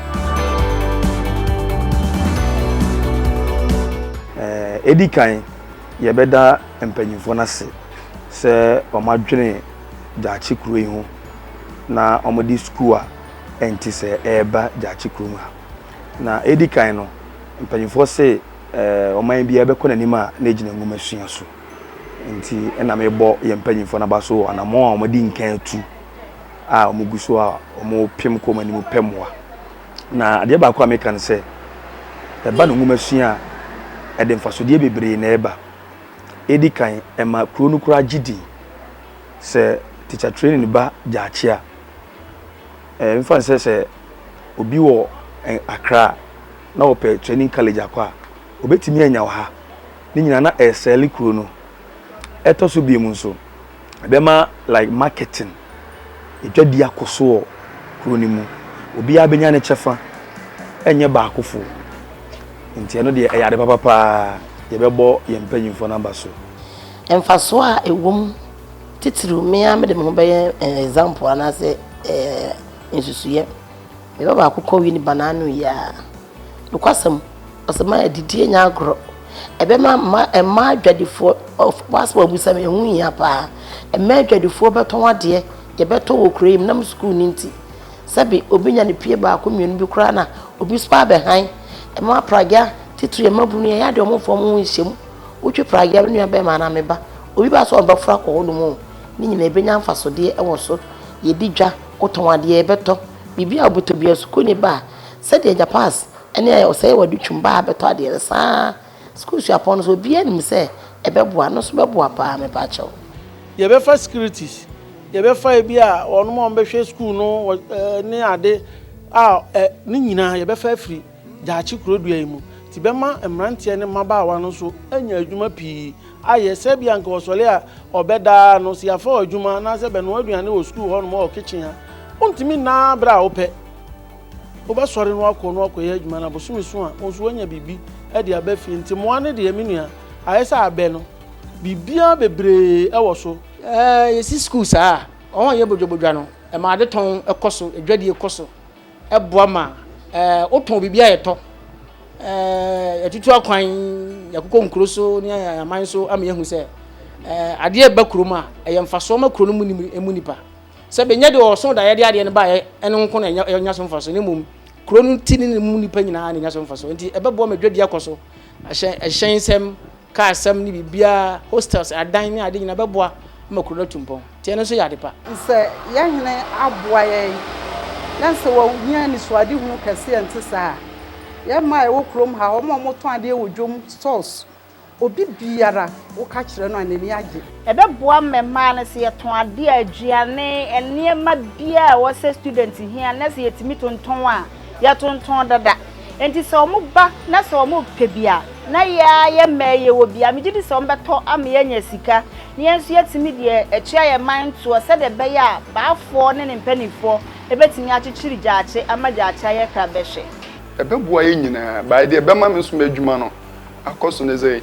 Edi kan, yɛbɛda mpanyimfoɔ no ase sɛ wɔadwene Gyaakye kuro yi ho na wɔde sukuu a ɛnte sɛɛ reba Gyaakye kurom ha. Na edi kan no, mpanyimfoɔ se ɔman biara bɛkɔ n'anim a na egyina nwomasua so. Nti na mebɔ yɛn mpanyimfoɔ no aba so wɔ anammɔn a wɔadi nkan atu a wɔgu so a wɔrepem kɔ wɔn anim pɛ mmoa. Na adeɛ baako a meka ne sɛ, ɛba no nwomasua a, ɛde mfasodeɛ bebree na ɛba. Ɛdi kan, ɛma kuro no koraa gye din. Sɛ teacher training ba Gyaakye a, ɛmfa ne sɛ sɛ obi wɔ Accra a, na ɔpɛ training college akɔ a, obɛtumi anya wɔ ha. Ne nyinaa na ɛresɛle kuro no. Ɛtɔ so biom nso, ɛbɛma like marketing dwadi akɔ so wɔ kuro no mu. Obiara bɛnya ne kyɛfa, ɛnyɛ baakofo. Nti ɛno deɛ ɛyɛ ade papa paa, yɛbɛbɔ yɛn mpanyinfoɔ no aba so. Mfasoɔ a ɛwɔ mu titiriw, me ara mede me ho bɛyɛ example anaasɛ nsusuiɛ. Me ba baako kɔ Winneba n'ano yi ara. Nokwasɛm, ɔsɛ ma adidie nyɛ agorɔ. Ɛbɛma mma mmaa adwadifoɔ, w'asɛm a wobisa me, ɛho hia paa. Mmaa adwadifoɔ bɛtɔn adeɛ, yɛbɛtɔ wɔ kuro yi mu nam sukuu no nti. Sɛbe obi nya ne pie baako mmienu bi koraa na obi nso abɛhan. Ɛma pragya, titiri mmabunu yɛyɛ adeɛ wɔmfa wɔn ho nhyɛ mu. Wotwi pragya, me nua bɛrima anaa me ba, obi ba sɛ ɔbɛforo akɔ hɔnom o, ne nyinaa ɛbɛnya mfasodeɛ wɔ so. Yɛdi dwa, wotɔn adeɛ yɛbɛtɔ. Biribi a wobɛtɔ biara sukuuni ba a, Sɛdeɛ Japas ne Ɔsɛe Wadu Twum baa bɛtɔ adeɛ no, saa ara sukuu suapɔn no nso obiara nim sɛ ɛbɛboa, ɛno nso bɛboa paa mepaakyɛw. Yɛbɛfa securities, yɛbɛfa ebi a wɔn a wɔbɛhwɛ sukuu no ne ade a ne nyinaa yɛbɛfa afiri Gyaakye kurodua yi mu. Nti bɛma mmeranteɛ ne mmabaawa no nso anya adwuma pii ayɛ. Sɛ ebia anka ɔsɔre a ɔbɛda no, sɛ yɛafa wo adwuma anaasɛ bɛnoa aduane wɔ sukuu hɔnom wɔ kitchen a, wontumi nna berɛ a wopɛ. Wobɛsɔre no akɔ no akɔyɛ adwuma no abosome so a, wo nso woanya biribi de aba fie. Nti mmoa no deɛ, me nua, ayɛ sɛ abɛ no, biribiara bebree wɔ so. Ɛɛ, yɛsi sukuu saa a, wɔn a wɔyɛ bodwabodwa no, ɛma adetɔn kɔ so, adwadie kɔ so, ɛboa ma Ɛɛ wotɔn biribi a yɛtɔ. Ɛɛ yɛtutu akwan, yɛkokɔ nkuro so ne aman so ama yɛahu sɛ ɛɛ adeɛ ɛba kurom a ɛyɛ mfasoɔ ma kuro no mu mu nipa. Sɛ bɛnya deɛ ɔso daeɛ de adeɛ no baeɛ ɛno nko na ɛnya so mfasoɔ na mmom kuro no ti ne ne mu nipa nyinaa na ɛnya so mfasoɔ. Nti ɛbɛboa ma dwadie akɔ so, ahyɛn ɛhyɛn nsɛm, kaa asɛm ne biribiara, hostels, adan ne ade nyinaa bɛboa ma kuro no atu mpɔn. Nti ɛno nso yɛ ade pa. Sɛ yɛn Hene aboa yɛn na sɛ wɔhia anisoadehunu kɛse a ɛnte saa a, yɛn mmaa a yɛwɔ kurom ha, wɔn a wɔtɔn adeɛ wɔ dwam, stores, obi biara woka kyerɛ no a, n'ani agye. Ɛbɛboa ma mmaa no sɛ yɛtɔn adeɛ a, aduane, nneɛma biara a ɛwɔ sɛ student hia na sɛ yɛtumi tontɔn a, yɛtontɔn dada. Enti sɛ wɔba na sɛ wɔrepɛ bi a, na yɛn ara yɛn mmaa yi yɛwɔ bi a, megye di sɛ wɔbɛtɔ ama yɛanya sika na yɛn nso yɛatumi deɛ atua yɛn man toɔ sɛdeɛ ɛbɛyɛ a Baafoɔ ne ne mpanimfoɔ bɛtumi akyekyere gyaakye ama gyaakye ayɛ krabɛhwɛ. Ɛbɛboa yɛn nyinaa. By deɛ ɛbɛma me nso m'adwuma no akɔ so ne sɛ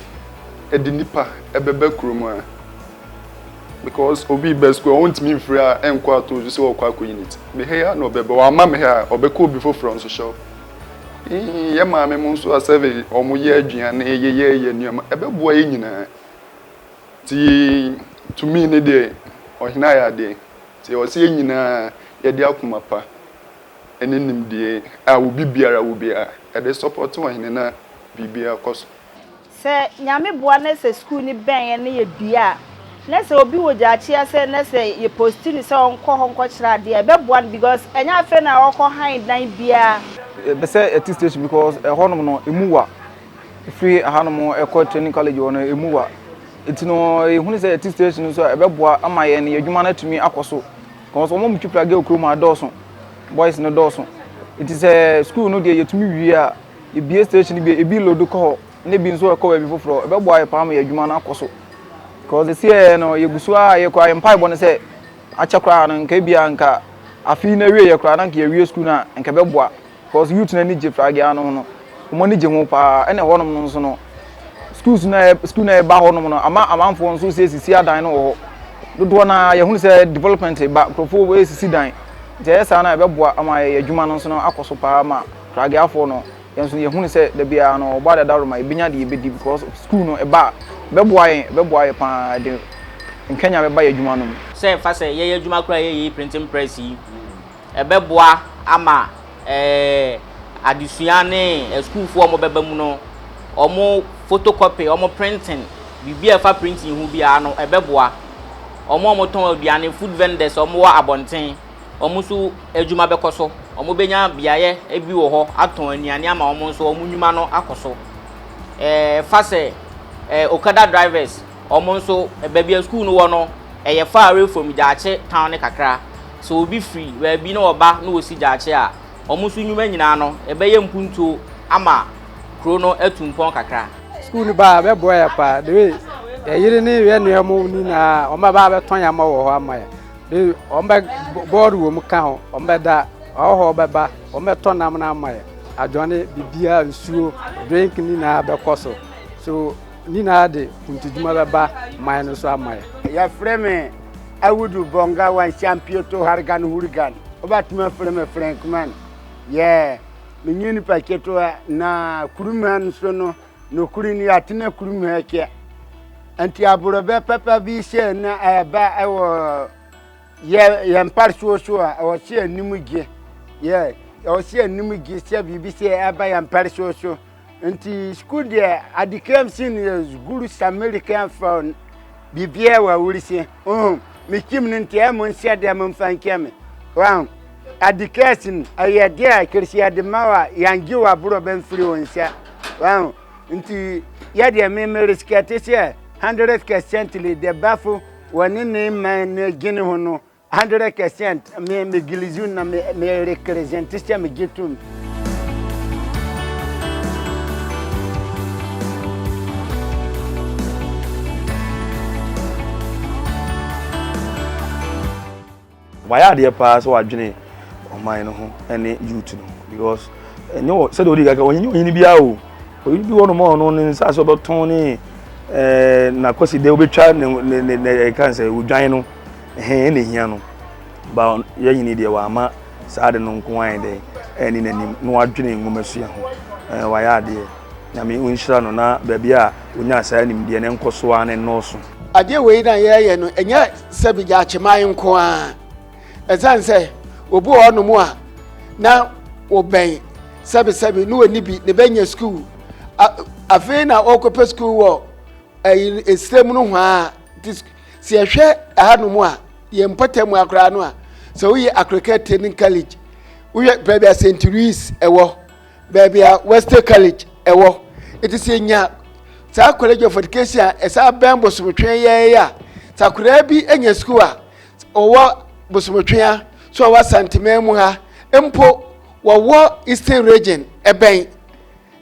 ɛde nnipa ɛbɛba kurom a because obi reba sukuu a ɔntumi mfiri a ɛnkɔ ato so sɛ ɔrekɔ akɔyi ne ti. Me ha yi ara na ɔbɛba. Wamma me ha a, ɔbɛkɔ obi foforɔ nso shop. Eii yɛ maame mo nso a sɛbe wɔn yɛ aduane, yeyɛ yɛ nneɛma, ɛbɛboa yɛn nyinaa. Nti to me ne deɛ ɔhene ayɛ adeɛ. Nti ɛwɔ sɛ yɛn nyinaa yɛde akoma pa ne nimdeɛ a obi biara wɔ biara ɛde support ɔhene na biribiara kɔ so. Sɛ Nyame boa na sɛ sukuu no bɛn yɛn na yɛ bue a, na sɛ obi wɔ gyaakye ase na sɛ yɛ posti no sɛ ɔnkɔ hɔ nkɔkyerɛ adeɛ a, ɛbɛboa no because ɛnyɛ afei na ɔkɔ han dan biara. Yɛpɛ sɛ yɛte station because ɛhɔnom no emu wa. Ɛfiri ahanom ɛkɔ training college hɔ no emu wa. Nti no yɛhunu sɛ yɛte station nso a ɛbɛboa ama yɛn yɛn adwuma no atumi akɔ so. Because wɔn a wɔtwi pragea wɔ kurom ha dɔɔso, boys no dɔɔso. Nti sɛ school no deɛ yɛtumi wie a, Yɛbue station bi a, ebi load kɔ hɔ na ebi nso ɛkɔ baabi foforɔ. Ɛbɛboa yɛ paa ma yɛn adwuma no akɔ so. Because sisi no yɛgu so a yɛkɔ a yɛn mpaebɔ no sɛ akyɛ koraa no nka ebia nka afe yi no awieɛ koraa na nka yɛawie sukuu no a nka ɛbɛboa. Because youth no ani gye pragea no ho no, wɔn ani gye ho paa. Ɛna ɛhɔnom no nso no, schools no a school no a ɛba hɔnom no ama amanfoɔ nso sɛ sisi adan no wɔ hɔ. Dodoɔ no ara yɛhunu sɛ development ba, nkurɔfoɔ ɛresisi dan. Nti ɛyɛ saa no a ɛbɛboa ama yɛn adwuma no nso no akɔ so paa ma Pragueafoɔ no, yɛn nso yɛhunu sɛ da biara no ɔbɔ adadaworoma yɛbɛnya deɛ yɛbɛdi because school no ɛba a, ɛbɛboa yɛn, ɛbɛboa yɛn pa ara, ɛde nkanya bɛba yɛn adwuma no mu. Sɛ ɛfa sɛ yɛyɛ adwuma koraa a yɛyɛ yi printing press yi, ɛbɛboa ama ɛɛ adesua ne asukuufoɔ a wɔbɛba mu no, wɔn photocopy, wɔn printing, biribi a ɛfa printing ho biara no, ɛbɛboa. Wɔn a wɔtɔn aduane, food vendors a wɔwɔ abɔnten, Wɔn nso adwuma bɛkɔ so. Wɔbɛnya beaeɛ bi wɔ hɔ atɔn nnuane ama wɔn nso wɔn nnwuma no akɔ so. Ɛfa sɛ Okada drivers, wɔn nso baabi a sukuu no wɔ no, ɛyɛ far away from Gyaakye town no kakra. Sɛ obi firi baabi na ɔba na ɔsi Gyaakye a, wɔn nso nnwuma nyinaa no, ɛbɛyɛ mpuntuo ama kuro no atu mpɔn kakra. Sukuu no ba a, ɛbɛboa yɛ paa. The way yɛyere ne yɛn nua mu nyinaa, wɔn bɛba abɛtɔn yɛn ama wɔ hɔ ama yɛn. De wɔn bɛ bɔɔd wɔ mu ka ho, wɔn bɛda, ɔhɔhoɔ bɛba, wɔn bɛtɔ nam no ama yɛ, adwane, biribiara, nsuo, drink ne nyinaa bɛkɔ so. So ne nyinaa de kuntudwuma bɛba man no so ama yɛ. Yɛfrɛ me Awudu Bonga Wansiampioto Hargan Hurgan. Wobɛtumi afrɛ me Frankman. Yeah, menye nipa ketewa na kurom ha nso no, nokore ni atena kurom ha kyɛ. Nti aborɔbɛ papa bi sɛ na ɛba ɛwɔ yɛ yɛn mparesoɔ so a ɛwɔ sɛ anim gye yɛ ɛwɔ sɛ anim gye sɛ biribi sɛ ɛba yɛn mparesoɔ so nti sukuu deɛ adekam sin yɛ guru samirikan fa biribiara wɔ awurisi ohun mekyim no nti ɛmo nhyɛ deɛ mo mfa nkyɛn me wɔn adekam ɛyɛ deɛ kirisi adema wa yɛn gye wɔ aborɔbɛ mfiri wɔn nsa wɔn. Nti yɛ deɛ me me risikɛte sɛ hundred kɛsɛntly the bafo wɔne ne man no dwene ho no hundred kɛsɛnt me me gilizu na me me represente sɛ me gye tom. Wayɛ adeɛ paa sɛ wadwene ɔman no ho ne youth no ho because ɛnyɛ wɔ sɛdeɛ ɔdi kaka ɔnyɛ ɔhene biara o ɔhene bi wɔ nom a ɔno ne nsa sɛ ɔbɛtɔn ne ɛɛ n'akwasi dɛ ɔbɛtwa ne ne ne ne ɛka sɛ odwan no ɛhɛn ɛna ehia no ba yɛn nyini deɛ wama saa de no nko ayɛ dɛ anni n'anim na wadwene nwomasua ho. Ɛɛ wayɛ adeɛ. Nyame ɔnhyira no na baabi a ɔnyaa saa nimdeɛ no nkɔ so ara na ɛnnɔɔso. Adeɛ wei na yɛyɛ no ɛnyɛ sɛ Gyaakyeman nko ara ɛsiane sɛ obi wɔ hɔnom a na wɔbɛn sɛbesɛbe na wɔni bi ne bɛnya sukuu afei na ɔrekɔpɛ sukuu wɔ ɛyi esrɛ mu no hwaa nti sɛ yɛhwɛ ɛhanom a yɛn mpɔtam akoraa no a sɛ woyɛ Akoreka Training College wohwɛ baabi a St. Louis ɛwɔ baabi a Wesley College ɛwɔ nti sɛ yɛnya saa College of Education a ɛsan bɛn Bosomtwe yɛn a sɛ akoraa bi anya sukuu a ɔwɔ Bosomtwea so ɔwɔ Asanteman mu ha mpo wɔwɔ Eastern Region ɛbɛn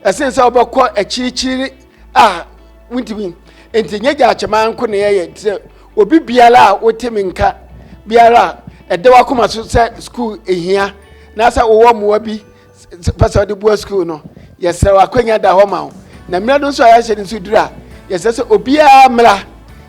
ɛsen sɛ wɔbɛkɔ akyirikyiri a wontumi nti nyɛ gyaakyeman nko na yɛyɛ nti sɛ obi biara a wote me nka biara a ɛda wakoma so sɛ sukuu ehia na sɛ wowɔ mmoa bi pɛ sɛ ɔde boa sukuu no yɛsrɛ wo akwanya da hɔ ma wo na mmerɛ no nso a yɛahyɛ no nso duru a yɛsrɛ sɛ obiara mmra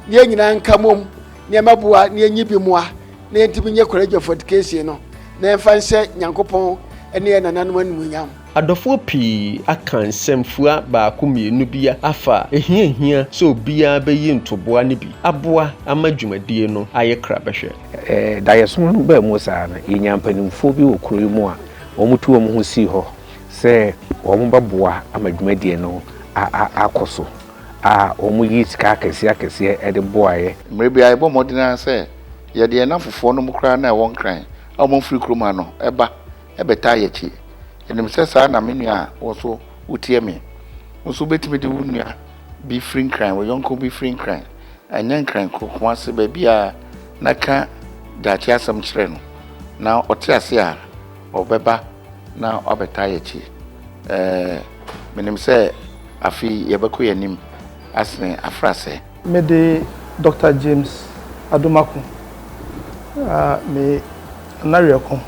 na yɛn nyinaa nka mom na yɛmɛboa na yɛnyi bi mmoa na yɛntumi nyɛ college of education no na yɛmfa nhyɛ Nyankopɔn ne yɛn nananom animuonyam. Adɔfoɔ pii aka nsɛmfua baako mmienu bi afa ɛhia hia sɛ obiara bɛyi ntoboa no bi aboa ama dwumadie no ayɛ krabɛhwɛ. Daeɛso no baa mu saa no, yɛnyaa mpanimfoɔ bi wɔ kuro yi mu a wɔtu wɔn ho sii hɔ sɛ wɔbɛboa ama dwumadie no akɔ so, a wɔyii sika akɛseɛ akɛseɛ de boaeɛ. Mmerɛ biara yɛbɔ mmɔden ara sɛ yɛde yɛn nnamfofoɔ nom koraa no a ɛwɔ Nkran a wɔmfiri kurom ha no ba bɛtaa yɛn akyi. Yɛnim sɛ saa na me nua a wo nso wotie me, wo nso wobɛtumi de wo nua bi firi Nkran, wo yɔnko bi firi Nkran, ɛnyɛ Nkran kuro, Kumase, baabiara na ka daakye asɛm kyerɛ no na ɔte ase a, ɔbɛba na wabɛtaa yɛn akyi. Ɛɛ, menim sɛ afe yi yɛbɛkɔ yɛn anim asene afrasɛ. Mede Dɔkta James Adomako a me Nana-Werɛko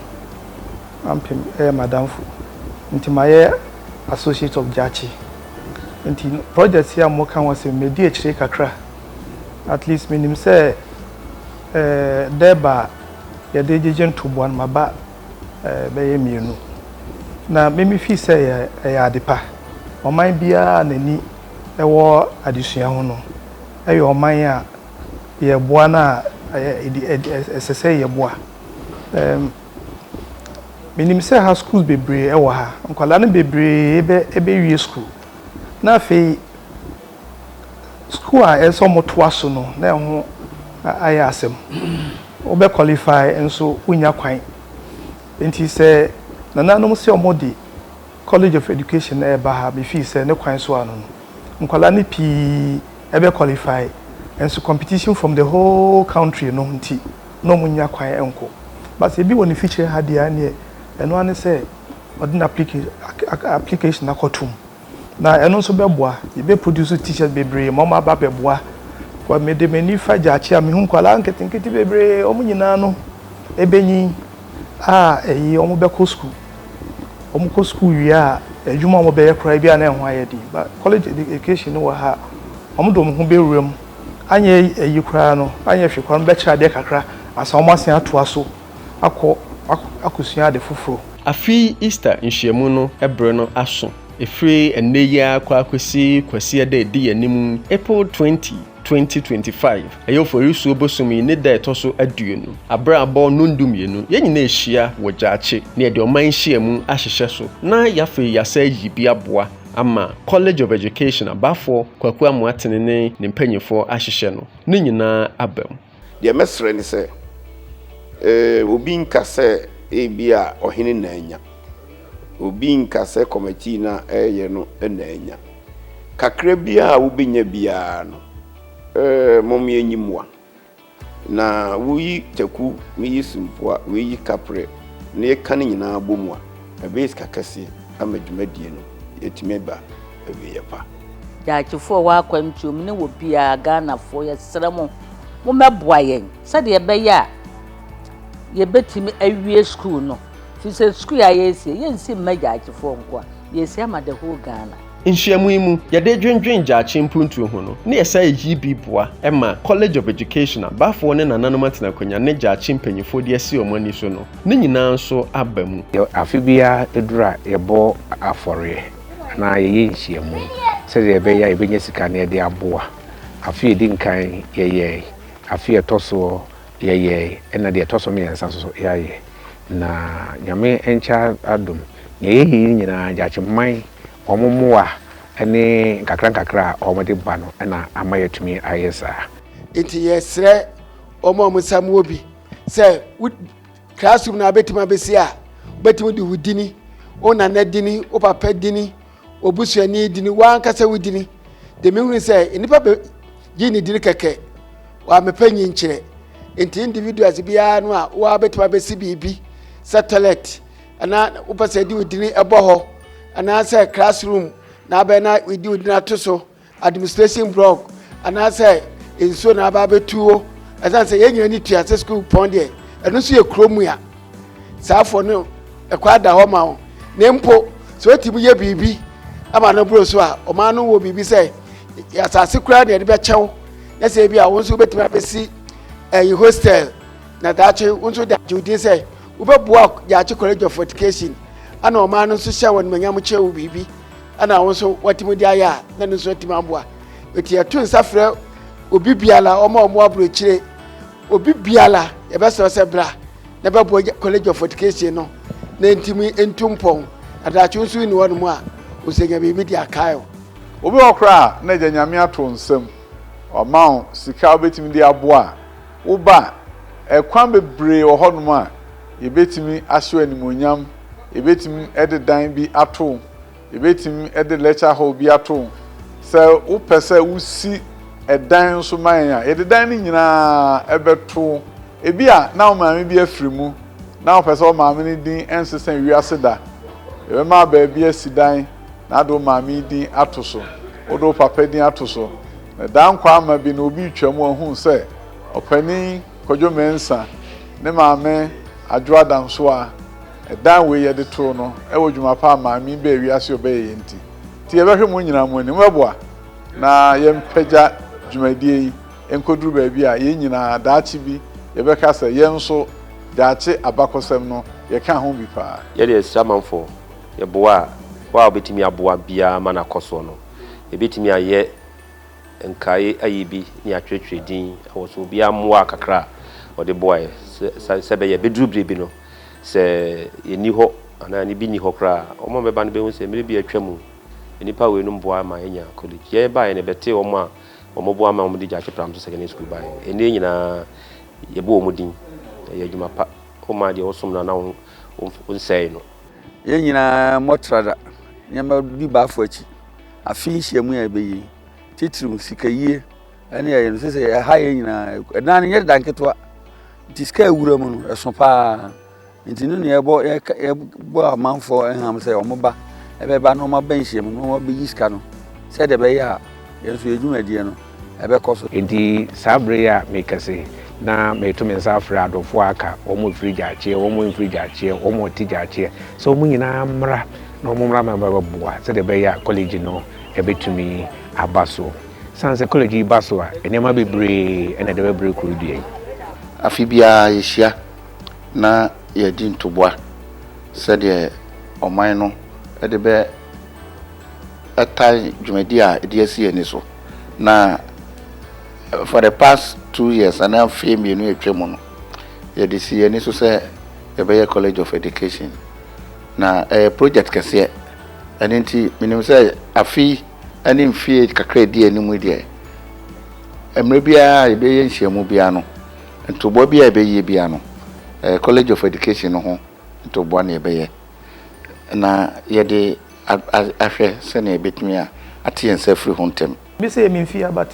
Ampem yɛ m'adamfo nti mayɛ Associate of Gyakye. Nti project yi a moka ho asɛm yi madi akyire kakra. At least menim sɛ eh, dɛɛba a yɛde gyegye ntoboa no maba eh, bɛyɛ mmienu. Na me me feel sɛ ɛyɛ ɛyɛ ade pa. Ɔman biara a n'ani wɔ adesua ho no yɛ ɔman a yɛboa no a ɛsɛ sɛ yɛboa. Ɛm, menim sɛ ha schools bebree wɔ ha. Nkwadaa no bebree bɛ bɛwie school. Na afei school a ɛsɛ sɛ wɔtoa so no, na ɛho ayɛ asɛm. Wobɛ qualify nso wonnya kwan. Nti sɛ nananom sɛ wɔde College of Education reba ha, me feel sɛ ne kwan so ano no, nkwadaa no pii bɛ qualify, nso competition from the whole country no nti na wɔn nnya kwan nkɔ. But sɛ ebi wɔ ne fikyire ha deɛ a ɛneɛ ɛno ara ne sɛ ɔde n'application akɔto mu. Na ɛno nso bɛboa, yɛbɛ produce teachers bebree ma wɔn aba abɛboa. Because mede m'ani fa Gyaakye a mehu nkwadaa nketenkete bebree, wɔn nyinaa no ɛbɛnyin a ɛyi wɔn bɛkɔ school. Wɔkɔ sukuu wie a, adwuma a wɔbɛyɛ koraa ebi a na ɛho ayɛ den. But college education no wɔ ha a, wɔde wɔn ho bɛwura mu. Anyɛ ayi koraa no, anyɛ hwee koraa no, wɔbɛkyerɛ adeɛ kakra ansa wɔasan atoa so akɔ akɔsua ade foforɔ. Afe yi Easter nhyiamu no bere no aso. Ɛfiri ɛnnɛ yi ara kɔ akɔsi Kwasiada a ɛdi yɛn anim yi, April 20, 2025, ɛyɛ Oforisuo bosom yi ne da a ɛtɔ so aduonu, aberɛ a abɔ nnɔndu mmienu, yɛn nyinaa rehyia wɔ Gyaakye na yɛde ɔman nhyiamu ahyehyɛ so na yɛafei yɛasan ayi bi aboa ama College of Education abafoɔ Kwaku Amoatene ne ne mpanyinfoɔ ahyehyɛ no, ne nyinaa aba mu. Deɛ mɛsrɛ ne sɛ, obi nka sɛ ebia ɔhene na anya, obi nka sɛ kɔmɛtii no a ɛreyɛ no na anya. Kakra biara a wobɛnya biara no, mom yɛnyi mmoa. Na woyi taku, meyi sumpoa, wei yi kaprɛ, na yɛka ne nyinaa bɔ mu a, ɛbɛyɛ sika kɛseɛ ama dwumadie no atumi aba awieeɛ pa. Daakyefoɔ a ɛwɔ akwantuo mu ne wɔ biara, Ghanafoɔ, yɛsrɛ mo, mommɛboa yɛn sɛdeɛ ɛbɛyɛ a yɛbɛtumi awie sukuu no. Firi sɛ sukuu a yɛresie, yɛnsi mma Daakyefoɔ nko a, yɛresi ama the whole Ghana. Nhyiamu yi mu, yɛde dwendwen Gyaakye mpuntuo ho no, na yɛsan yi bi boa ma College of Education a Baffour ne nananom atena akonnwa ne Gyaakye mpanyimfoɔ de asi wɔn ani so no, ne nyinaa nso aba mu. Afe biara duru a, yɛbɔ afɔreɛ anaa yɛyɛ nhyiamu sɛdeɛ ɛbɛyɛ a yɛbɛnya sika na yɛde aboa. Afe a ɛdi nkan yɛyɛe, afe a ɛtɔ soɔ yɛyɛe, ɛna deɛ ɛtɔ so mmiɛnsa nso so yɛayɛ. Na Nyame nkyɛ adom, deɛ yɛyɛ yi nyinaa Gyakyeman wɔn mmoa ne nkakra nkakra a wɔde ba no na ama yɛatumi ayɛ saa. Nti yɛsrɛ wɔn a wɔn nsa mu wɔ bi sɛ wo classroom na abɛtumi abɛsi a wobɛtumi de wo dini wo nana dini wo papa dini obusuani dini w'ankasa wo dini de mehunu sɛ nnipa bɛ gye ne dini kɛkɛ wɔamepɛ nyi nkyerɛ nti individuals biara no a wɔabɛtumi abɛsi biribi sɛ toilet anaa wopɛ sɛ ɛde wo dini ɛbɔ hɔ anaasɛ classroom na abɛn na ɛde wo dini ato so administration block anaasɛ nsuo na aba abɛtuo ɛsan sɛ yɛn nyinaa ni tua sɛ school pɔn deɛ ɛno nso yɛ kuro mu a saa afɔ no ɛkɔ ada hɔ ma wo na mpo sɛ wotumi yɛ biribi ama no boro so a ɔman no wɔ biribi sɛ asase koraa na yɛde bɛkyɛw na sɛ ebi a wo nso wobɛtumi abɛsi ɛyi hostel na daakye wo nso de agye wo din sɛ wobɛboa Gyaakye College of Education ana ɔman no nso hyɛ wɔn animuonyam kyerɛ wo biribi ana wo nso watumi de ayɛ a na no nso atumi aboa eti ɛto nsa frɛ obi biara wɔn a wɔn aburokyire obi biara yɛbɛsrɛ sɛ bra na bɛboa College of Education no na ntumi ntu mpɔn na daakye nso nni hɔnom a osenya biribi de akae o. Obi wɔ hɔ koraa a na Agya Nyame ato wo nsam, wama wo sika a wobɛtumi de aboa a, wo ba a, ɛkwan bebree wɔ hɔnom a yɛbɛtumi ahyɛ wo animuonyam, yɛbɛtumi de dan bi ato wo, yɛbɛtumi de lecture hall bi ato wo. Sɛ wopɛ sɛ wosi ɛdan nso ma yɛn a, yɛde dan no nyinaa bɛto wo. Ebia na wo maame bi afiri mu, na wopɛ sɛ wo maame no din nsesa wiase da. Yɛbɛma baabi asi dan na ade wo maame yi din ato so, wode wo papa din ato so. Na daa nkwa ama bi no obi retwa mu ahu sɛ Ɔpanin Kwadwo Mensah ne maame Adwoa Dansoa, ɛdan wei yɛde too no wɔ dwuma pa a maame yi baa wiase ɔbɛyɛeɛ nti. Nti yɛbɛhwɛ mo nyinaa mo anim. Mobɛboa na yɛmpagya dwumadie yi nkɔduru baabi a yɛn nyinaa daakye bi yɛbɛka sɛ yɛn nso daakye abakɔsɛm no yɛka ho bi paa. Yɛdeɛ yɛsrɛ amanfoɔ, yɛboa a, boa a wobɛtumi aboa biara ma no akɔ soɔ no, yɛbɛtumi ayɛ nkae ayi bi ne atwerɛtwerɛ din wɔ so, obiara mmoa kakra a ɔde boaeɛ sɛ sɛ ɛbɛyɛ bɛduru berɛ bi no, sɛ yɛnni hɔ anaa ne bi nni hɔ koraa a, wɔn a wɔbɛba no bɛhu sɛ mmerɛ bi atwa mu, nnipa weinom boa ma yɛnya college. Yɛn baeɛ no yɛbɛtee wɔn a wɔboa ma wɔde Gyakye Pram so Secondary School baeɛ. Ɛnnɛ yi nyinaa yɛbɔ wɔn din. Ɛyɛ adwuma pa. Woma deɛ wosom no a na wonsɛe no. Yɛn nyinaa mmɔ trada na yɛmmɛdi Bafo akyi. Afe nhyiamu a yɛbɛyɛ yi, titiriw sikayie ne ɛyɛ no, sɛ ɛha yɛn nyinaa. Ɛdan no nyɛ dan ketewa, nti sika a ɛwura mu no, ɛso paa. Nti no na yɛbɔ yɛbɔ amanfoɔ nham sɛ wɔn ba ɛbɛba na wɔn aba nhyiamu na wɔn abɛyi sika no sɛdeɛ ɛbɛyɛ a yɛn nso yɛn dwumadie no ɛbɛkɔ so. Enti saa bere yi a mekasa yi, na mereto me nsa afrɛ adɔfo a aka, wɔn a wɔfiri Gyaakyeɛ, wɔn a wɔmfiri Gyaakyeɛ, wɔn a wɔte Gyaakyeɛ, sɛ wɔn nyinaa mmra na wɔmmra ma bɛboa sɛdeɛ ɛbɛyɛ a kɔlege no bɛtumi aba so. Sane sɛ kɔlege yi ba so a, nneɛma bebree na ɛde bɛbrɛ kuro dua yi. Afe biara yɛhyia na yɛdi ntoboa sɛdeɛ ɔman no de bɛ ɛtae dwumadi a ɛde asi yɛn ani so. Na for the past 2 years anaa mfeɛ 2 atwa mu no, yɛde si yɛn ani so sɛ yɛbɛyɛ College of Education. Na ɛyɛ project kɛseɛ. Ɛno nti menim sɛ afe yi ne mfeɛ kakra ɛdi anim yi deɛ, mmerɛ biara a yɛbɛyɛ nhyiamu biara no, ntoboa bi a yɛbɛyɛ biara no, ɛyɛ College of Education no ho ntoboa na yɛbɛyɛ. Na yɛde ahwɛ sɛnea yɛbɛtumi a ate yɛn nsa afiri ho ntɛm. Me sɛ me mfie but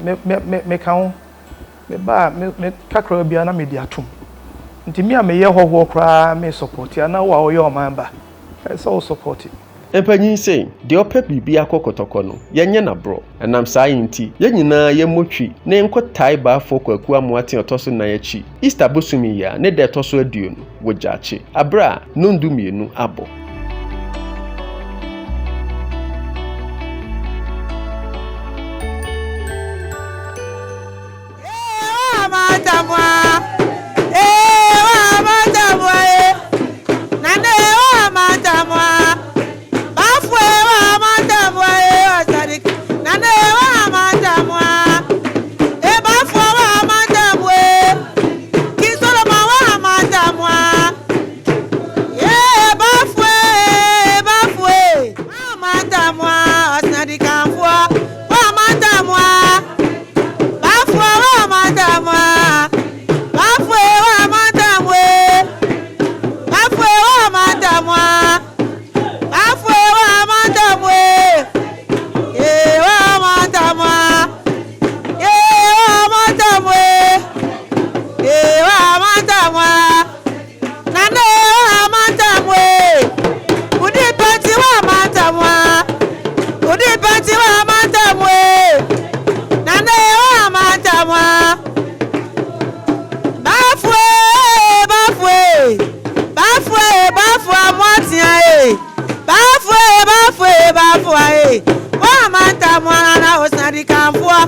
me me me me ka ho me ba a me me kakra biara na me de atom nti me a me yɛ hɔhoɔ koraa me support anaa wo a woyɛ ɔman ba ɛsɛ sɛ wo support. Mpanyin se, deɛ ɔpɛ biribi akɔ kɔtɔkɔ no, yɛnyɛ no aborɔ. Ɛnam saa yi nti, yɛn nyinaa yɛmmɔ twi na yɛnkɔ tae Baafoɔ Kwaku Amoaten a ɔtɔ so nnan akyi, Easter bosome yi ara ne da ɛtɔ so 20 wɔ Gyaakye, aberɛ a nnɔndu mmienu abɔ. Ntamoa. Bafo ee, bafo ee, bafo ee, bafo amoatea ee, bafo ee, bafo ee, bafo ee, woama ntamoa na wo sadikanfoɔ.